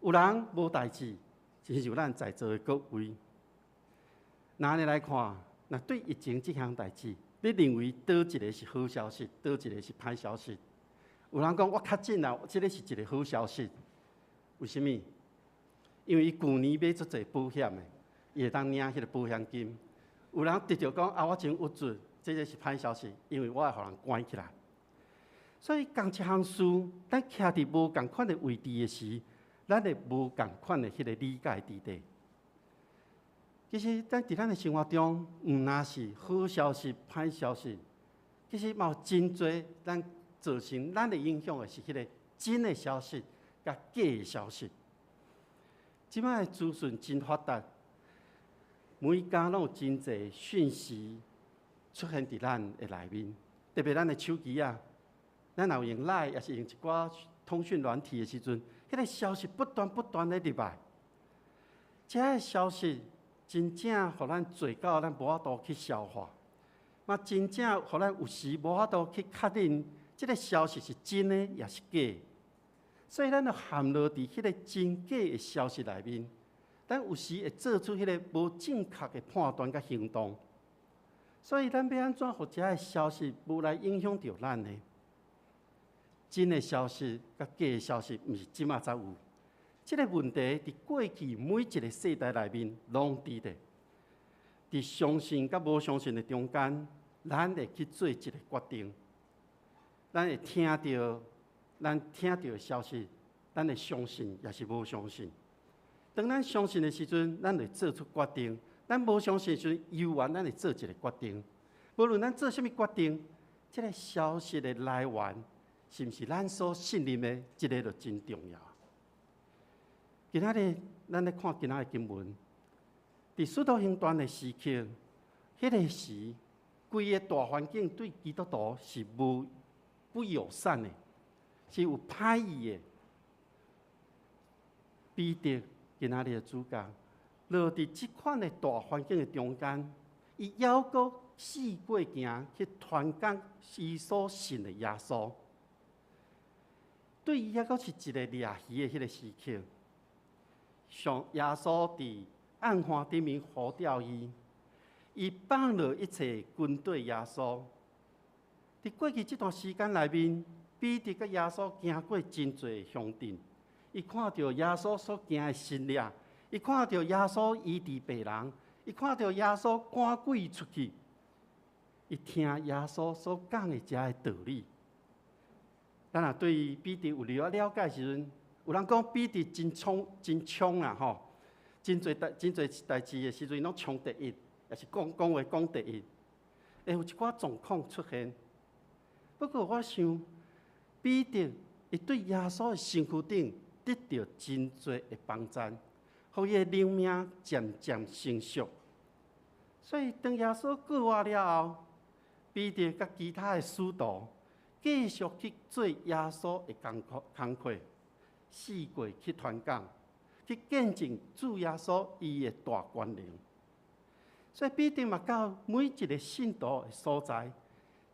有人無代誌，親像咱在座的各位。若按呢來看，若對疫情這項代誌，你認為佗一个是好消息，佗一个是歹消息？有人講我確診啦，這個是一个好消息，為啥物？因為伊舊年買足濟保險的，伊會當領彼个保險金。有人直著講啊，我真鬱卒，這个是歹消息，因為我會予人關起來。所以仝一項事，咱徛佇無仝款的位置的時，咱會無仝款的彼个理解佇底。其實，咱佇咱的生活中，毋但是好消息、歹消息，其實嘛有真濟咱造成咱的影響的是彼个真的消息佮假的消息。這擺的資訊真發達，每工攏有真濟訊息出現佇咱的內面，特別咱的手機啊，咱若有用 LINE，抑是用一寡通訊軟體的時陣，彼個消息不斷不斷咧入來，這个消息真正予咱濟到咱無法度去消化，嘛真正予咱有時無法度去確認這个消息是真的抑是假。所以咱就陷落佇彼個真假的消息內面，咱有時會做出彼個無正確的判斷佮行動。所以咱欲按怎予這个消息無來影響著咱呢？真的消息佮假的消息，毋是這馬才有。這个問題佇過去每一個世代內面攏佇咧。佇相信佮無相信的中間，咱會去做一個決定。咱會聽著，咱聽著的消息，咱會相信，抑是無相信。當咱相信的時陣，咱會做出決定；咱無相信的時陣，猶原咱會做一個決定。無論咱做啥物決定，這个消息的來源是毋是咱所信任的，這个就真重要。今仔日咱來看今仔的經文，佇使徒行傳的時刻，彼个時，規個大環境對基督徒是無不友善的，是有歹意的。彼得今仔日的主角，落佇這款的大環境的中間，伊猶閣四過行去傳講伊所信的耶穌，對伊猶閣是一个掠魚的彼个時刻。上耶穌佇暗花頂面呼召伊，伊放落一切跟綴耶穌。佇過去這段時間內面，彼得佮耶穌行過真濟鄉鎮，伊看著耶穌所行的神蹟，伊看著耶穌醫治病人，伊看著耶穌趕鬼出去，伊聽耶穌所講的這个道理。咱若對彼得有了了解時陣，有人講彼得真衝真衝啦吼，真濟代真濟代誌的時陣，攏衝第一，抑是講講話講第一，會有一寡狀況出現。不過我想，彼得伊對耶穌的身軀頂得著真濟的幫贊，予伊的靈命漸漸成熟。所以當耶穌過活了後，彼得佮其他的使徒繼續去做耶穌的工課工課。四界去傳講，去見證主耶穌伊的大權能。所以彼得嘛到每一个信徒的所在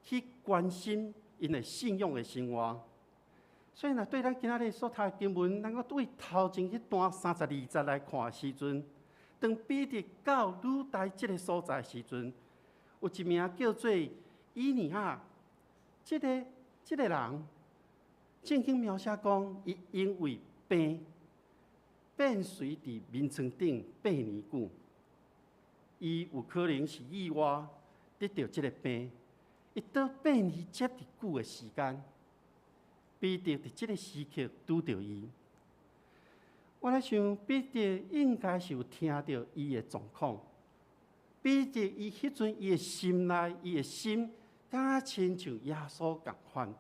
去關心𪜶的信仰的生活。所以若對咱今仔日所讀的經文，咱閣對頭前彼段32節來看的時陣，當彼得到呂大這个所在的時陣，有一名叫做以尼亞，這个人。聖經描寫講，伊因為病，變隨佇眠床頂8年久，伊有可能是意外得著這个病，伊倒8年遮爾久的時間，彼得佇這个時刻拄著伊。我咧想，彼得應該是有聽著伊的狀況，彼得伊彼陣伊的心內，伊的心，敢親像耶穌仝款。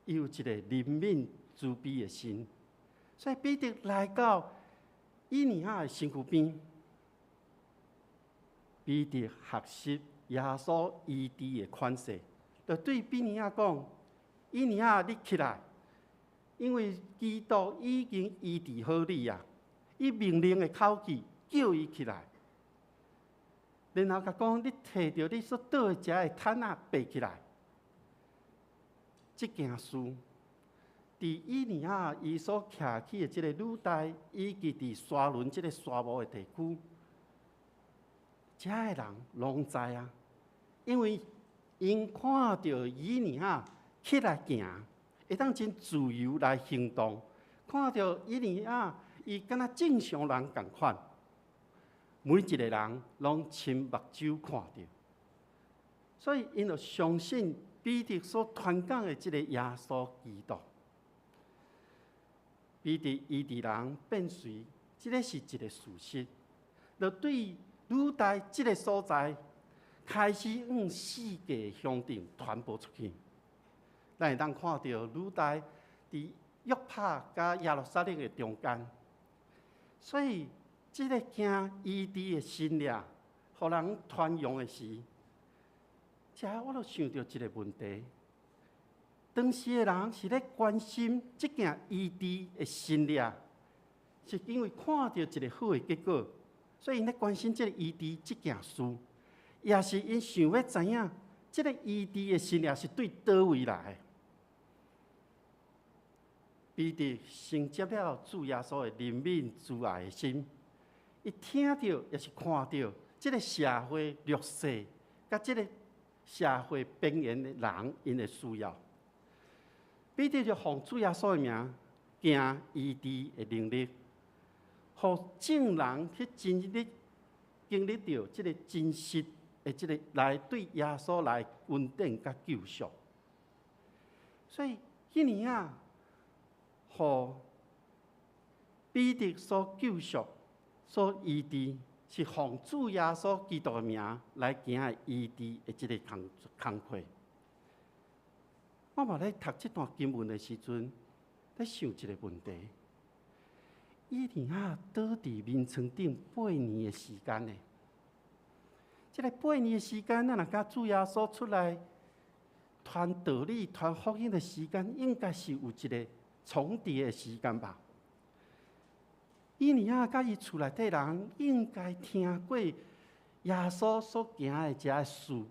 伊有一個憐憫慈悲的心，所以彼得來到以尼亞的身軀邊，彼得學習耶穌醫治的款式，就對以尼亞講：以尼亞，你起來，因為基督已經醫治好你啊！伊命令的口氣叫伊起來，然後共講：你提著你所倒的這个毯仔爬起來。這件事，佇以尼亞伊所徛起的這个呂大，以及佇沙崙這个沙漠的地區，遮的人攏知啊，因為𪜶看著以尼亞起來行，會當真自由來行動，看著以尼亞伊敢若正常人仝款，每一个人攏親目睭看著，所以𪜶就相信彼得所傳講的這个耶穌基督。彼得醫治人變隨，這个是一个事實。就對呂大這个所在，開始往四界鄉鎮傳播出去。咱會當看著呂大佇約帕佮耶路撒冷的中間，所以這个件醫治的神蹟，予人傳揚的時，遮我就想著一个問題：當時的人是咧關心這件醫治的神跡，是因為看著一个好的結果，所以𪜶咧關心這个醫治這件事，也是𪜶想欲知影這个醫治的神跡是對佗位來的。彼得承接了主耶穌的憐憫慈愛的心，伊聽著也是看著這个社會弱勢，佮這个社會邊緣的人𪜶的需要。彼得就奉主耶穌的名，行醫治的能力，予眾人去經歷經歷著這个真實的這个來對耶穌來恩典佮救贖。所以彼年啊，予彼得所救贖、所醫治，是奉主耶穌基督的名來行的醫治的這个工課。我嘛咧讀這段經文的時陣，咧想一个問題：以利亞倒佇眠床頂8年的時間呢？這个八年的時間，咱若佮主耶穌出來傳道理、傳福音的時間，應該是有一个重疊的時間吧？以利亞佮伊厝內底人應該聽過耶穌所行的這个事，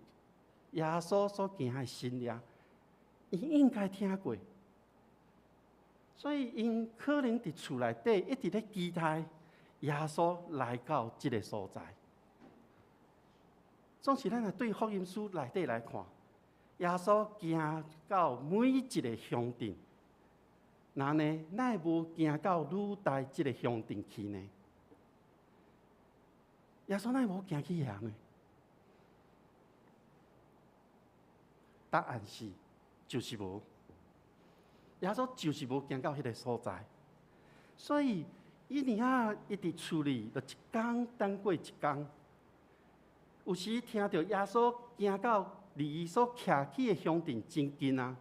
耶穌所行的神跡。伊應該聽過，所以𪜶可能佇厝內底一直咧期待耶穌來到這个所在。總是咱若對福音書內底來看，耶穌行到每一个鄉鎮，那呢，哪會無行到呂大這个鄉鎮去呢？耶穌哪會無行去遐呢？答案是，就是無。耶穌就是無行到彼个所在，所以以利亞伊佇厝裡就一工等過一工。有時聽著耶穌行到離伊所徛起的鄉鎮真近啊，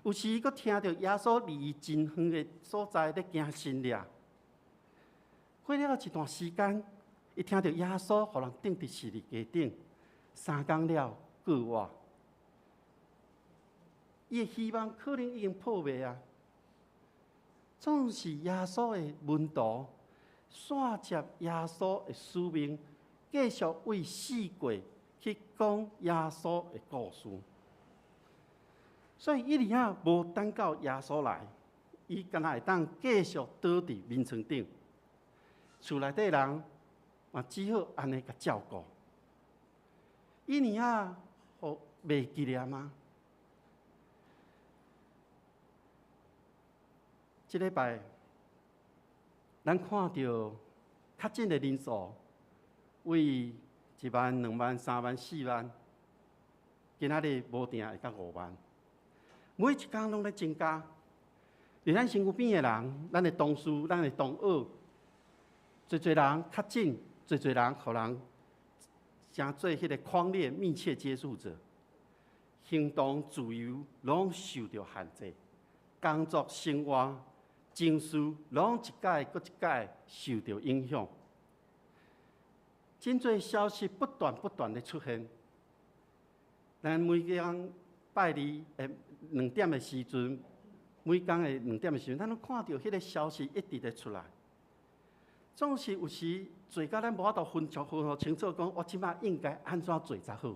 有時閣聽著耶穌離伊真遠的所在咧行神跡。過了一段時間，伊聽著耶穌予人釘佇十字架頂，3工了復活。伊的希望可能已經破滅啊！總是耶穌的門徒，煞接耶穌的使命，繼續為四界去講耶穌的故事。所以以利亞無等到耶穌來，伊敢若會當繼續倒佇眠床頂。厝內底人嘛只好按呢共照顧。以利亞予袂記得嗎？這禮拜，咱看著確診的人數為1萬、2萬、3萬、4萬，今仔日無定會到5萬，每一工攏咧增加。佇咱身軀邊的人，咱的同事、咱的同學，濟濟人確診，濟濟人予人成做彼个匡列密切接觸者，行動自由攏受著限制，工作生活，情緒攏一改閣一改受著影響，真濟消息不斷不斷的出現。咱每工拜二的兩點的時陣，每工的兩點的時陣，咱攏看著彼个消息一直咧出來。總是有時做甲咱無法度分清楚，講我這擺應該按怎做才好？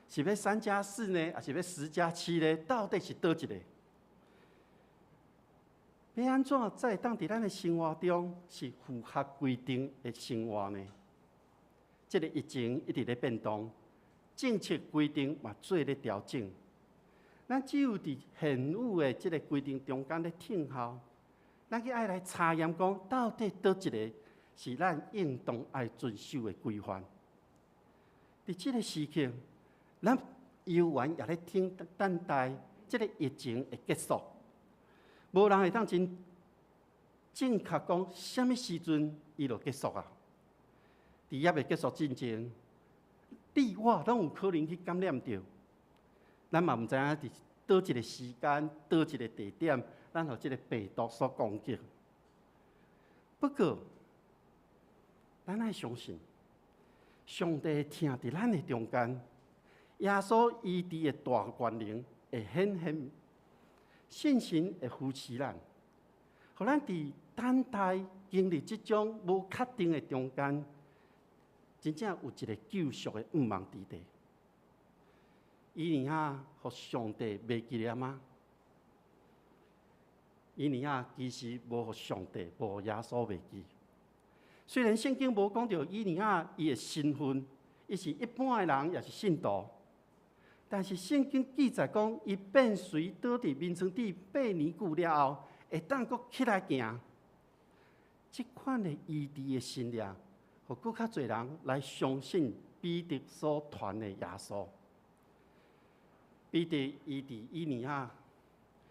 是欲3加4呢，抑是欲10加7呢？到底是佗一个？欲按怎才會當佇咱的生活中是符合規定的生活呢？這个疫情一直咧變動，政策規定嘛做咧調整。咱只有佇現有的這个規定中間咧聽候，咱去愛來查驗講，到底佗一个是咱應當愛遵守的規範。佇這个時刻，咱猶原也咧聽等待這个疫情的結束。無人會當真正確講，啥物時陣伊就結束啊？佇猶未結束進前，你我攏有可能去感染著。咱嘛毋知影佇佗一个時間、佗一个地點，咱予這个病毒所攻擊。不過，咱愛相信，上帝疼佇咱的中間，耶穌醫治的大權能會會顯現，信心會扶持咱，予咱佇等待經歷這種無確定的中間，真正有一個救贖的盼望佇底。以利亞予上帝袂記得嗎？以利亞其實無予上帝、無予耶穌袂記。雖然聖經無講著以利亞伊的身份，伊是一般的人，抑是信徒，但是聖經記載講，伊變隨倒佇眠床底8年久了後，會當閣起來行。這款的醫治的神蹟，予閣較濟人來相信彼得所傳的耶穌。彼得醫治以利亞，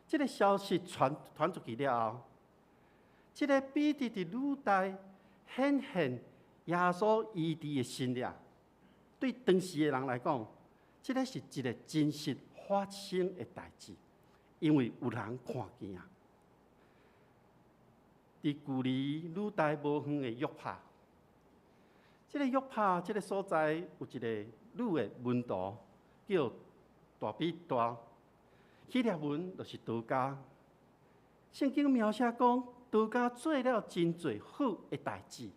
這個消息傳傳出去了後，這個彼得佇呂大顯現耶穌醫治的神蹟，對當時的人來講，這個是一個真實發生的代誌，因為有人看見啊。佇距離呂大無遠的約帕，這個約帕這個所在有一個女的門徒叫大比大，希臘文就是多加。聖經描寫講，多加做了真濟好的代誌，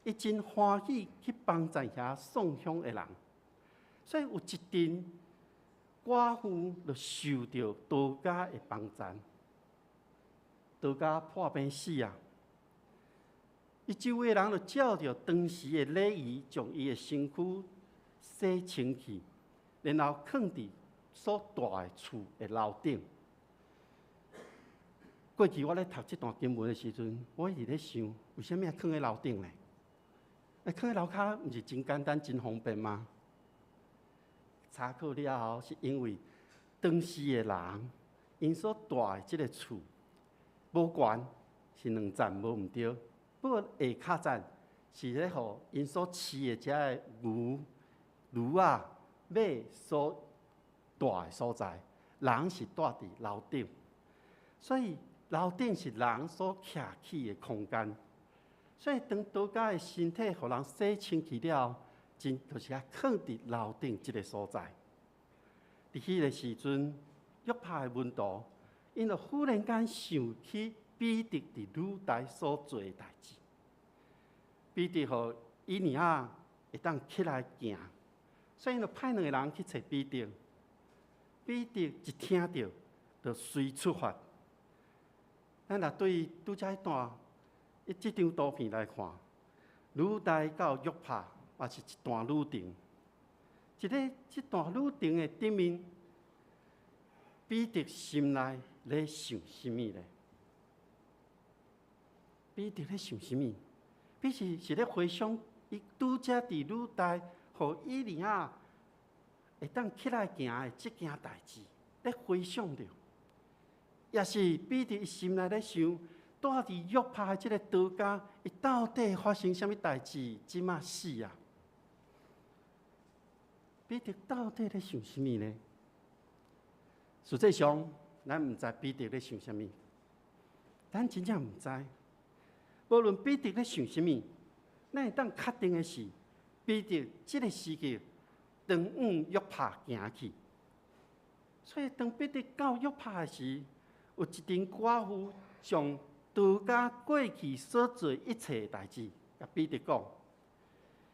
伊真歡喜去幫助遐送香的人，所以有一陣寡婦就受著多加的幫贊，多加破病死啊！伊周圍人就照著當時的禮儀，將伊的身軀洗清氣，然後囥佇所蹛的厝的樓頂。過去我咧讀這段經文的時陣，我一直咧想，為啥物愛囥佇樓頂呢？欸，囥佇樓跤毋是真簡單、真方便嗎？查考了後，是因為當時的人，𪜶所蹛的這個厝無懸，是兩層無毋對。不過下跤層是咧予𪜶所飼的這个牛、驢仔、馬所蹛的所在，人是蹛佇樓頂，所以樓頂是人所徛起的空間。所以當多加的身體予人洗清氣了後，真就是愛囥佇樓頂這個所在。佇彼個時陣，約帕的門徒，𪜶就忽然間想起彼得佇呂大所做的代誌。彼得予以利亞會當起來行，所以𪜶就派兩個人去揣彼得。彼得一聽著，就隨出發。咱若對拄才彼段，伊這張圖片來看，呂大到約帕嘛是一段旅程。一個這段旅程的頂面，彼得心內咧想啥物咧？彼得咧想啥物？彼得是咧回想伊拄才佇呂大，予以利亞會當起來行的這件代誌，咧回想著，抑是彼得伊心內咧想，蹛佇約帕的這个多加，伊到底發生啥物代誌？這馬死啊！彼得到底咧想啥物呢？實際上，咱毋知彼得咧想啥物，咱真正毋知。無論彼得咧想啥物，咱會當確定的是，彼得這个時刻當往約帕行去。所以當彼得到約帕的時，有一陣寡婦將多加過去所做一切的代誌，共彼得講，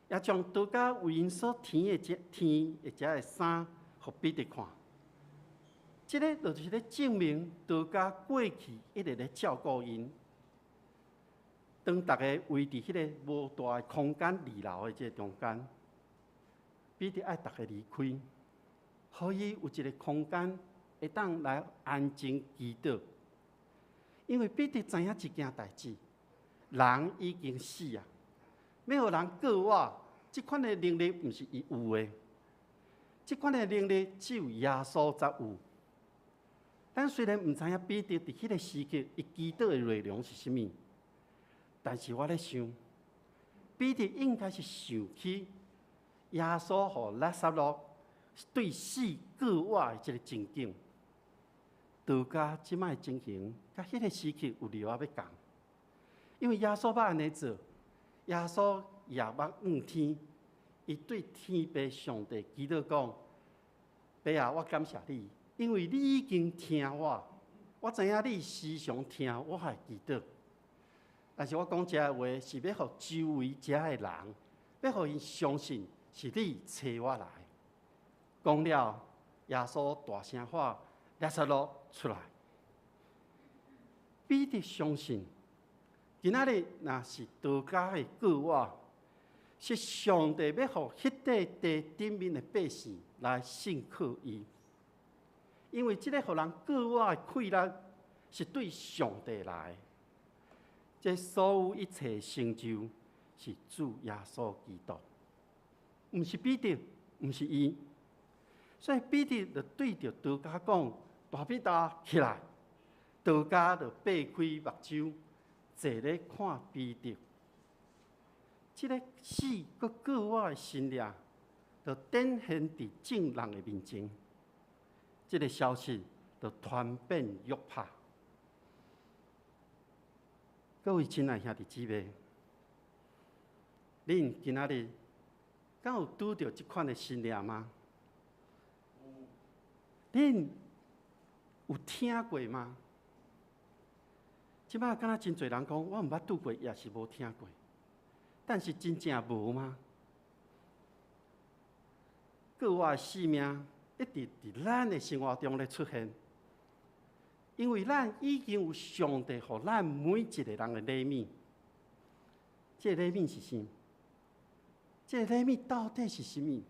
也將多加為𪜶所添的這添的這个衫，予彼得看。這个就是咧證明多加過去一直咧照顧𪜶。當逐家圍佇彼个無大的空間二樓的這个中間，彼得愛逐家離開，予伊有一个空間會當來安靜祈禱。因為彼得知影一件代誌，人已經死啊，欲予人過活，這款的能力毋是伊有的，這款的能力只有耶穌才有。咱雖然毋知影彼得佇彼个時刻伊祈禱的內容是啥物，但是我咧想，彼得應該是想起耶穌予拉撒路對死過活的這个情景。多加這擺的情形，佮彼个時刻有離仔欲仝，因為耶穌捌按呢做，耶穌也捌向天，伊對天父上帝祈禱講：爸啊，我感謝你，因為你已經聽我，我知影你時常聽我的祈禱。但是我講這个話是欲予周圍遮的人，欲予𪜶相信是你差我來。講了，耶穌大聲喊：拉撒路出來！彼得相信，今仔日若是多加的告我，是上帝欲予彼塊地頂面的百姓來信靠伊，因為這个予人告我的氣力是對上帝來的。這所有一切成就是主耶穌基督，毋是彼得，毋是伊。所以彼得就對著多加講：大比達起來！多加就擘開目睭，坐咧看彼得。這个死閣過活的神跡，就展現佇眾人的面前。這个消息就傳遍約帕。各位親愛兄弟姊妹，恁今仔日敢有拄著這款的神跡嗎？恁有聽過嗎？這擺敢若真濟人講，我毋捌拄過，也是無聽過。但是真正無嗎？過活的性命一直佇咱的生活中咧出現，因為咱已經有上帝予咱每一個人的禮物。這個禮物是啥？這個禮物到底是啥物？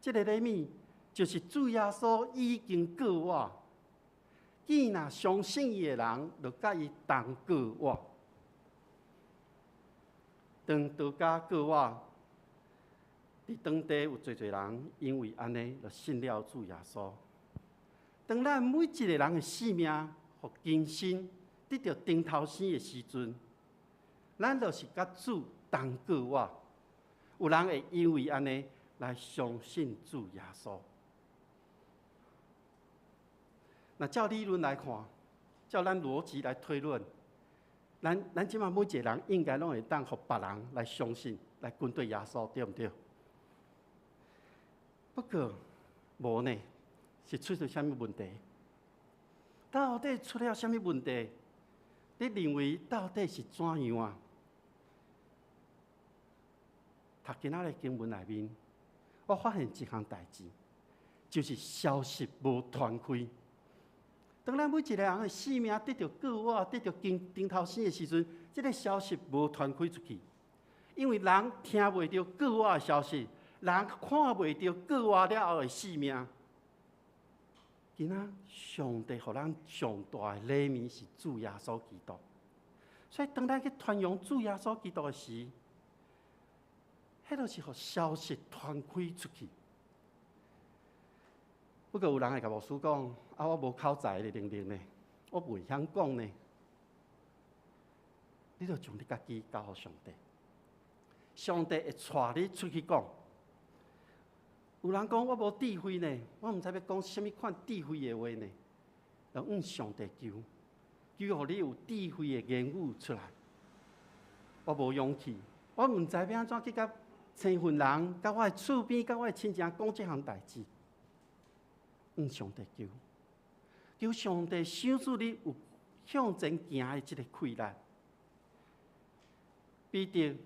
這個禮物就是主耶穌已經過活，既若相信伊的人，就佮伊同過活。當多加過活，佇當地有濟濟人因為按呢，就信了主耶穌。當咱每一個人的性命予更新，得著重頭生的時陣，咱就是佮主同過活。有人會因為按呢來相信主耶穌。若照理論來看，照咱邏輯來推論，咱這擺每一個人應該攏會當予別人來相信，來跟隨耶穌，對毋對？不過無呢，是出了啥物問題？到底出了啥物問題？你認為到底是怎樣啊？讀今仔日經文內面，我發現一項代誌，就是消息無傳開。當咱每一個人的性命得著過活、得著重頭生的時陣，這个消息無傳開出去，因為人聽袂著過活的消息，人看袂著過活了後的性命。今仔上帝予咱上大的禮物是主耶穌基督，所以當咱去傳揚主耶穌基督的時，彼就是予消息傳開出去。不過有人會共牧師講：啊，我無口才的能力呢，我袂曉講呢。你著將你家己交予上帝，上帝會帶你出去講。有人講我無智慧呢，我毋知欲講啥物款智慧的話呢。就向上帝求，求予你有智慧的言語出來。我無勇氣，我毋知欲按怎去共生份人、共我的厝邊、共我的親情講這項代誌。向上帝求，求上帝賞賜你有向前行的這个氣力。彼得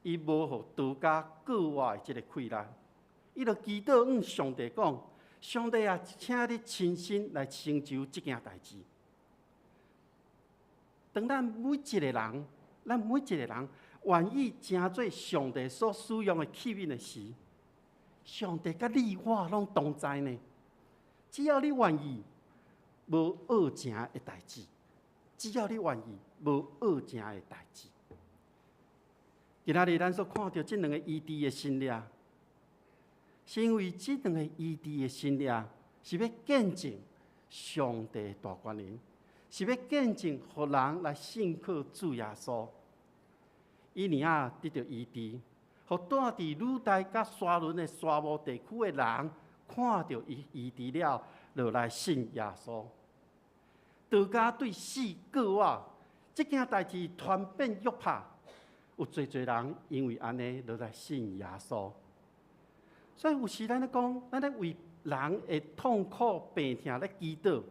伊無予多加過活的這个氣力，伊就祈禱向上帝講：上帝啊，請你親身來成就這件代誌。當咱每一個人，咱每一個人願意成做上帝所使用的器皿的時，上帝佮你我攏同在呢。只要你願意，無僫成的代誌；只要你願意，無僫成的代誌。今仔日咱所看著這兩个醫治的神跡，是因為這兩个醫治的神跡是欲見證上帝的大權能，是欲見證予人來信靠主耶穌。以利亞得著醫治，予住佇呂大佮沙崙的沙漠地區的人看著伊醫治了，就來信耶穌。多加對死過活，這件代誌傳遍約帕，有濟濟人因為按呢，就來信耶穌。所以有時咱咧講，咱咧為人的痛苦病痛咧祈禱。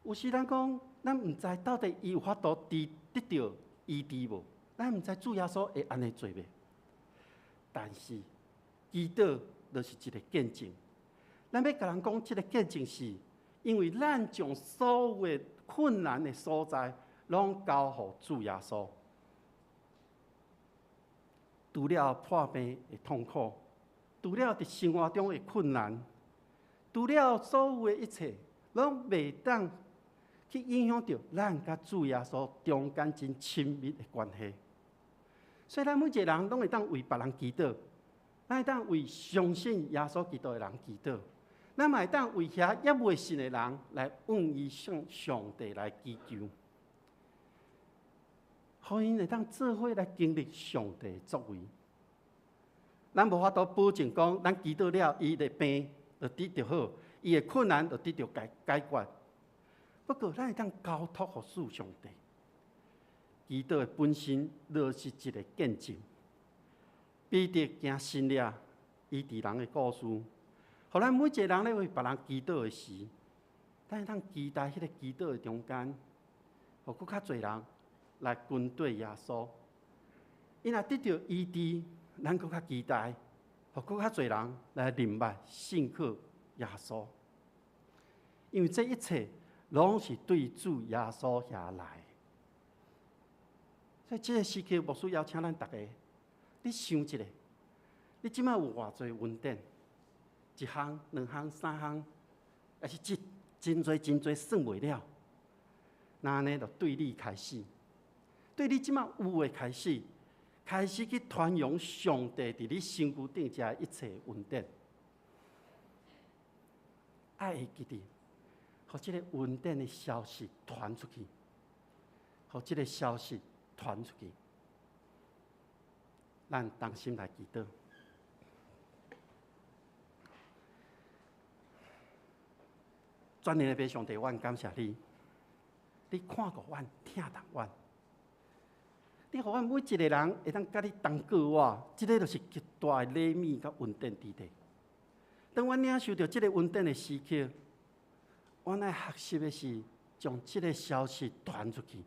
有时咱讲，咱毋知到底伊有法度治得著医治无？咱毋知主耶稣会按呢做袂？但是祈禱就是一个见证。咱欲共人讲，这个见证是，因为咱将所有的困难的所在，拢交予主耶稣。除了破病的痛苦，除了伫生活中的困难，除了所有的一切，拢袂当去影响著咱佮主耶稣中间真亲密的关系。所以，咱每一个人拢会当为别人祈祷，咱会当为相信耶稣基督的人祈祷，咱嘛会当为遐犹未信的人来向伊向上帝来祈求，予𪜶会当做伙来经历上帝的作为。咱无法度保证讲，咱祈祷了，伊的病就得著好，伊的困难就得著解决。不过，咱会当交托予主上帝。祈祷的本身就是一个见证。彼得行神迹医治人的故事，予咱每一个人咧为别人祈祷的时，咱会当期待彼个祈祷的中间，予阁较济人来跟缀耶稣。𪜶若得著医治，咱阁较期待，予阁较济人来认捌信靠耶稣。因为这一切拢是对主耶稣遐来。所以这个时刻，牧师邀请咱逐家，你想一下，你这摆有偌济恩典？一项、两项、三项，抑是这真济真济算袂了。那按呢，就对你开始，对你这摆有的开始，开始去传扬上帝伫你身躯顶遮一切恩典。爱会记得，予这个恩典的消息传出去，予这个消息传出去。咱同心来祈祷。全能的父上帝，阮感谢你，你看顾阮，疼惜阮，你予阮每一个人会当佮你同过活，这个就是极大的礼物佮恩典伫底。当阮领受著这个恩典的时刻，阮爱学习的是将这个消息传出去。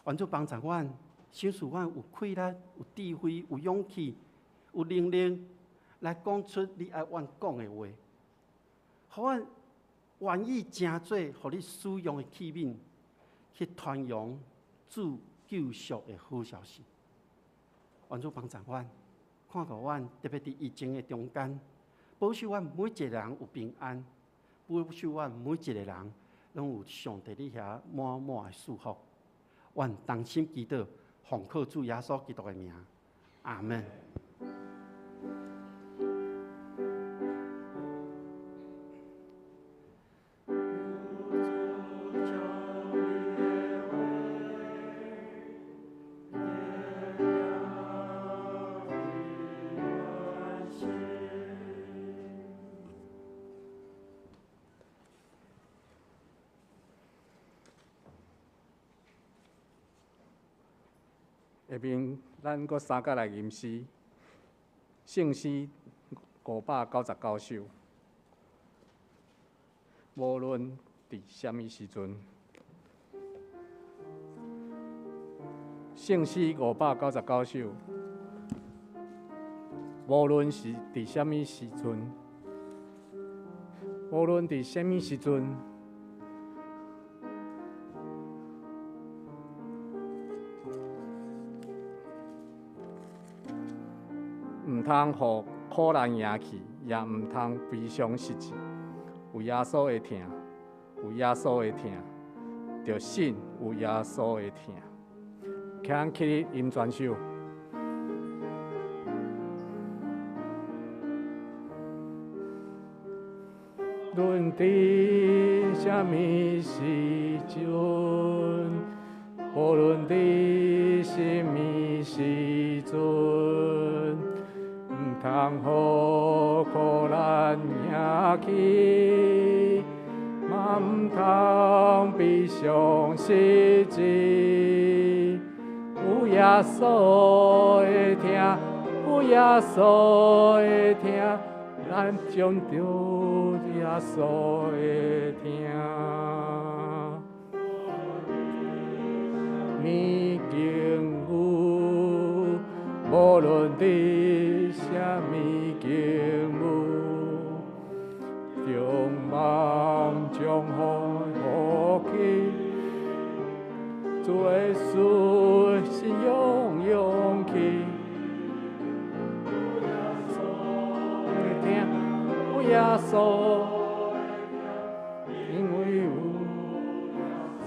愿主帮助阮，赏赐阮有气力、有智慧、有勇气、有能力来讲出你爱阮讲的话，予阮愿意成做予你使用的器皿，去传扬主救赎的好消息。愿主帮助阮，看顾阮，特别伫疫情的中间，保守阮每一个人有平安，保守阮每一个人拢有上帝你遐满满的祝福。阮同心祈祷，奉靠主耶稣基督的名，阿们。下面咱阁三角来吟诗，圣诗599首。无论伫啥物时阵，圣诗599首，无论是伫啥物时阵，无论伫啥物时阵。毋通予苦难赢去，也毋通悲伤失志。有耶稣的疼，有耶稣的疼，著信有耶稣的疼。请起立吟全首。论伫啥物时阵，无论伫啥物时阵，毋通予苦难赢去，嘛毋通悲伤失志。有耶稣的疼，有耶稣的疼，咱咱将著耶穌的疼。物境遇，無論佇啥物境遇，中望將風雨去，主耶穌信仰勇氣。有耶穌，因為有耶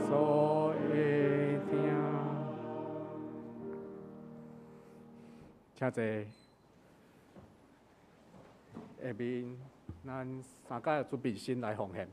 穌的疼。請坐。下面咱三個準備先來奉獻。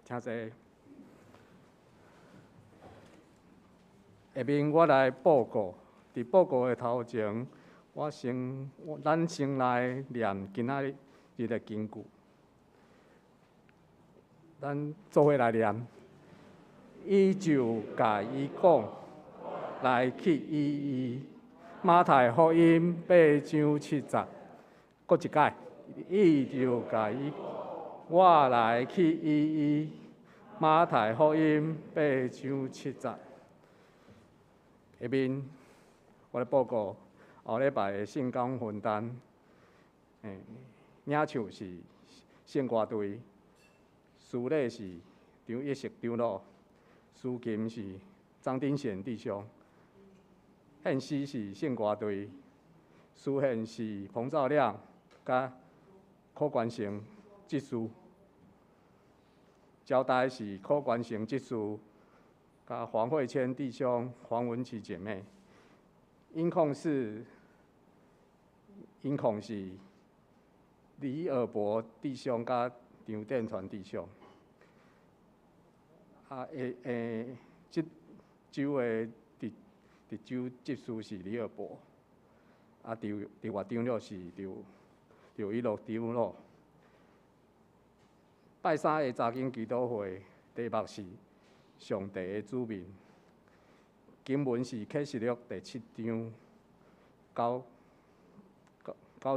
請坐。下面我來報告，佇報告的頭前，我先，咱先來念今仔日的經句。咱做伙來念。伊就共伊講，來去醫伊。馬太福音八章七節，閣一擺。伊就共伊，我來去醫伊。馬太福音八章七節。下面我來報告後禮拜的聖工分擔。領唱是聖歌隊，司禮是張一石長老，司琴是張丁賢弟兄，獻詩是聖歌隊，司獻是彭兆亮佮柯關成執事，招待是柯關成執事，佮黃慧谦弟兄、黃文琪姐妹。音控是李爾博弟兄佮張殿傳弟兄。啊，這周的佇伫州执事是李尔博，啊，伫伫外长老是刘刘一乐长老。拜三的查经祈祷会题目是上帝的子民，经文是启示录第七章9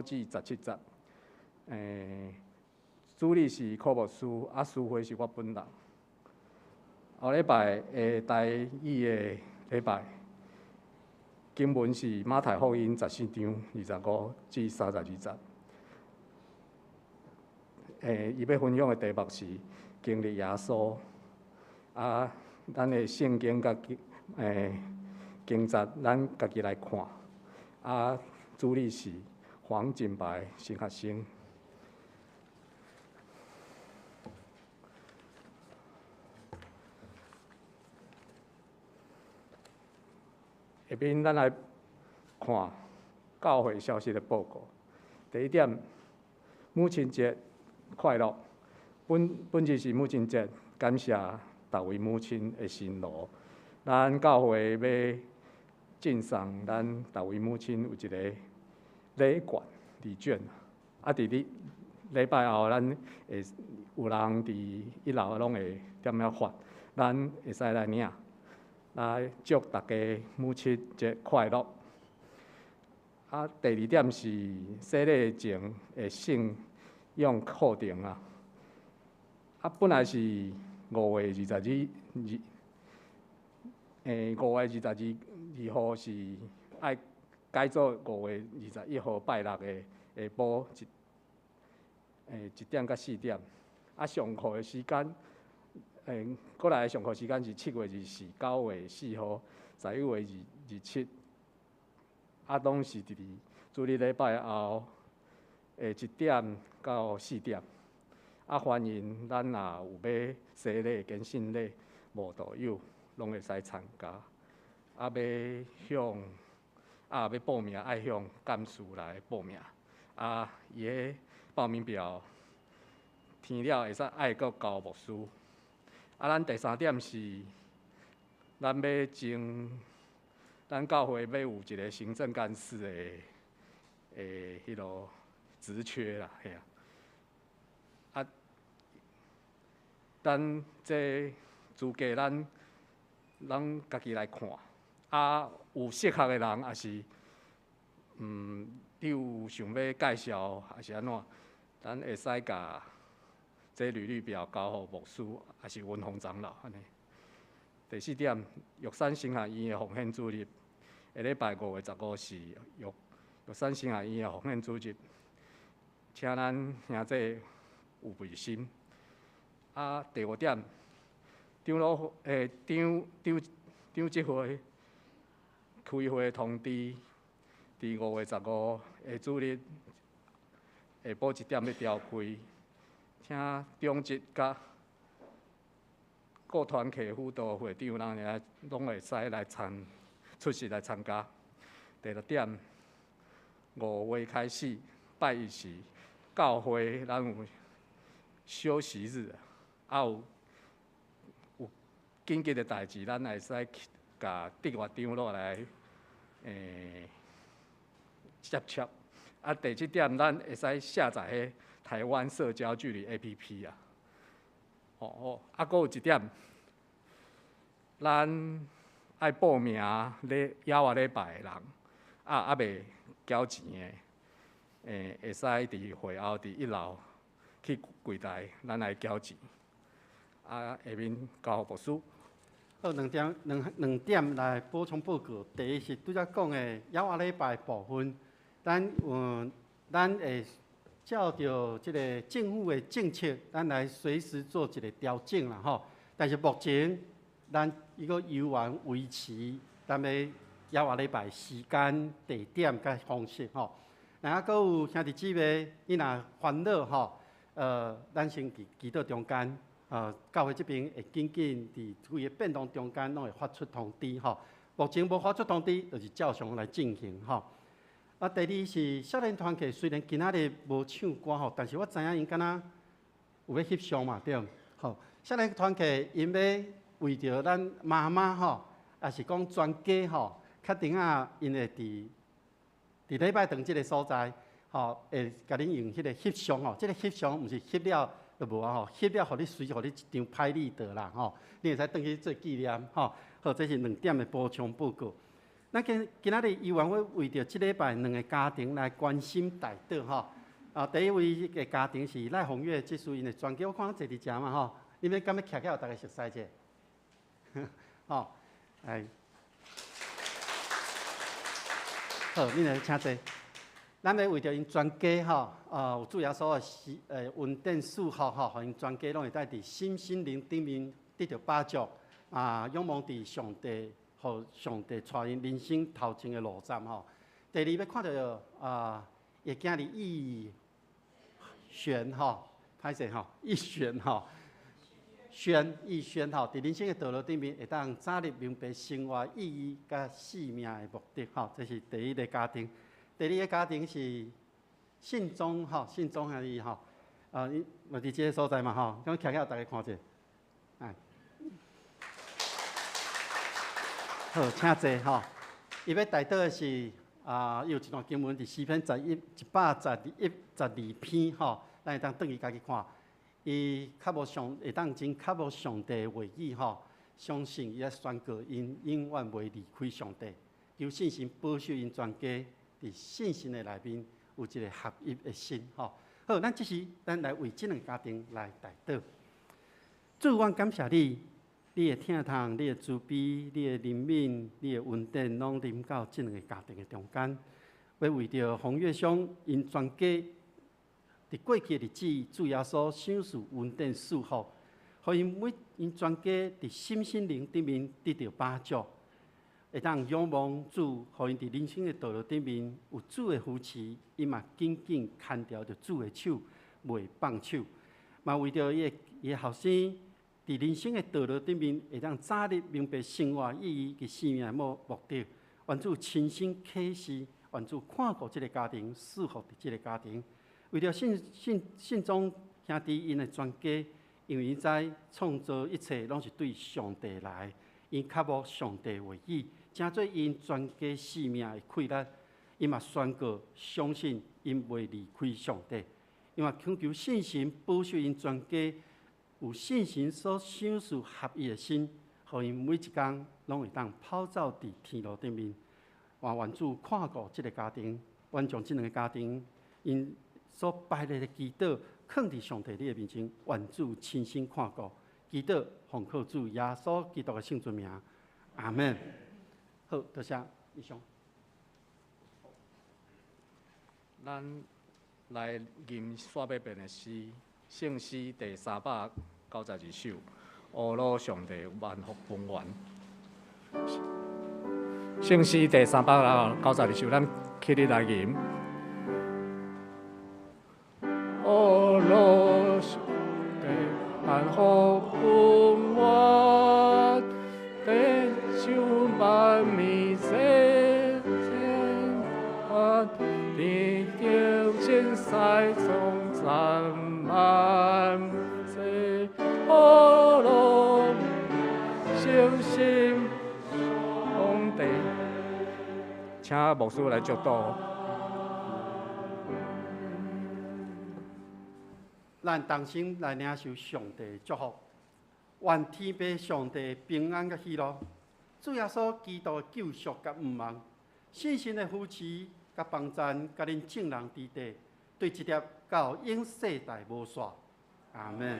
至17节。主理是柯牧师，啊，司会是我本人。后礼拜的台语的礼拜，经文是马太福音14章25至32节。伊欲分享的题目是经历耶稣。啊，咱的圣经佮经节，咱家己来看。啊，主理是黄锦白神学生。下面咱来看教会消息的报告。第一点，母亲节快乐。本本日是母亲节，感谢逐位母亲的辛劳。咱教会欲赠送咱逐位母亲有一个礼券、礼券。啊，伫礼礼拜后，咱会有人伫一楼攏会踮遐发，咱会使来领。来祝大家母亲节快乐。啊，第二点是洗礼前的信仰课程啊。啊，本来是五月二十二二，五月二十二二号是爱改做5月21号拜六的下晡1点到4点。啊，上课的时间。过来上课时间是7月24、9月4号、11月27，啊，拢是伫主日礼拜后的1点到4点。啊，欢迎咱若有欲洗礼、坚信礼、慕道友，拢会使参加。啊，欲向啊，欲报名，爱向干事来报名。啊，伊个报名表填了会使爱阁交牧师。啊，咱第三点是，咱欲征，咱教会欲有一个行政干事的彼落职缺啦，嘿啊。啊，咱这资格咱拢家己来看。啊，有适合的人，抑是，你有想欲介绍，抑是按怎，咱会使共这履历表交予牧师，抑是文宏长老按呢。第四点，玉山神学院的奉献主日，下礼拜5月15是玉玉山神学院的奉献主日，请咱兄弟有备心。啊，第五点，长老长长长执会开会通知，伫5月15的主日下晡1点欲召开。请长执佮各团契辅导会长，人会拢会使来参出席来参加。第六点，5月开始拜一时，教会咱有休息日，啊有有紧急的代志，咱会使去共执院长老来接触。啊，第七点，咱会使下载彼台湾社交距离 APP 啊。哦哦，啊，阁有一点，咱爱报名咧犹仔礼拜的人，啊，犹未缴钱的，会使伫会后伫一楼去柜台，咱来缴钱。啊，下面交予牧师。好，两点，两两点来补充报告。第一是拄才讲的犹仔礼拜部分，咱会照著这个政府的政策，咱来随时做一个调整啦吼。但是目前，咱犹阁犹原维持咱的犹仔礼拜时间、地点佮方式吼。若犹阁有兄弟姊妹，你若烦恼吼，咱先祈祈祷中间，教会这边会紧紧伫规个变动中间，拢会发出通知吼。目前无发出通知，就是照常来进行吼。啊，第二是少年团契，虽然今仔日无唱歌吼，但是我知影𪜶敢若有欲翕相嘛，对。吼，少年团契𪜶欲为著咱妈妈吼，抑是讲全家吼，确定啊，𪜶會佇禮拜堂這个所在，吼，會共恁用彼个翕相吼，這个翕相毋是翕了就無啊吼，翕了予你隨予你一張拍立得啦吼，你會使轉去做紀念吼。好，這是兩點的補充報告。咱今今仔日猶原欲為著這禮拜兩个家庭來關心代禱吼。啊，第一位的家庭是賴宏月執事𪜶的全家，我看坐佇遮嘛吼，你欲敢欲徛起來，予逐家熟似者？吼，來，好，恁來請坐。咱欲為著𪜶全家吼，有主耶穌的施恩典賜福吼，予𪜶全家攏會當佇新心靈頂面得著飽足，啊，仰望佇上帝，予上帝帶𪜶人生頭前的路站吼。第二欲看著啊，伊囝兒易璇吼，歹勢吼，易璇吼，璇易璇吼，佇人生的道路頂面會當早日明白生活意義佮生命的目的吼，這是第一个家庭。第二个家庭是信宗吼，信宗兄弟吼，啊，伊嘛佇這个所在嘛吼，敢徛起來，逐家看者，哎，好，請坐吼。伊欲代禱的是啊，伊有一段經文佇詩篇十一111、12篇吼，咱會當轉去家己看。伊較無上會當真較無上帝的話語吼，相信伊愛宣告𪜶永遠袂離開上帝，求聖神保守𪜶全家。佇信心的內面有一个合一的心吼。好，咱這時咱來為這兩个家庭來代禱。主，阮感謝你，你的疼痛、你的慈悲、你的憐憫、你的恩典，攏臨到這兩个家庭的中間。欲為著洪月松𪜶全家佇過去的日子，主耶穌賞賜恩典賜福，予𪜶每𪜶全家佇心心靈頂面得著飽足。會當仰望主，予𪜶佇人生的道路頂面有主的扶持，伊嘛緊緊牽牢著主的手，袂放手。嘛為著伊的後生佇人生的道路頂面會當早日明白生活意義及生命的目的，願主親身啟示，願主看顧這个家庭，賜福佇這个家庭。為著信信信宗兄弟𪜶的全家，因為𪜶知創造一切攏是對上帝來，𪜶較無上帝話語，成做𪜶全家性命的氣力。伊嘛宣告相信𪜶袂離開上帝，伊嘛懇求聖神保守𪜶全家有聖神所賞賜合一的心，予𪜶每一工攏會當跑走佇天路頂面。願主看顧這个家庭，願將這兩个家庭𪜶所擺列的祈禱，囥佇上帝你的面前，願主親身看顧。祈禱奉靠主耶穌基督的聖尊名，阿們。好，多謝以上。咱來吟煞欲變的詩，聖詩第392首，阿魯上帝萬福本源。聖詩第392首，咱起立來吟。阿魯上帝萬福本源，地上萬物世千萬，地球千世頌讚萬世。阿魯誠心上帝，請牧師來祝禱。咱同心來領受上帝的祝福，願天父上帝平安佮喜樂，主耶穌基督的救贖佮毋忘，聖神的扶持佮幫贊，佮恁眾人佇底，對這粒到永世代無煞。阿們。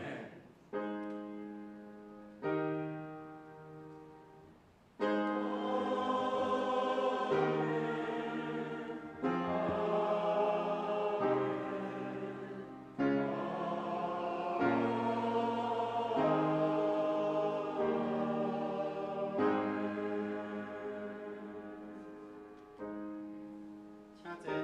請坐。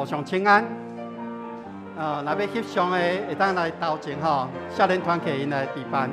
互相請安。若欲翕相的，會當來頭前吼，少年團契𪜶來佇辦。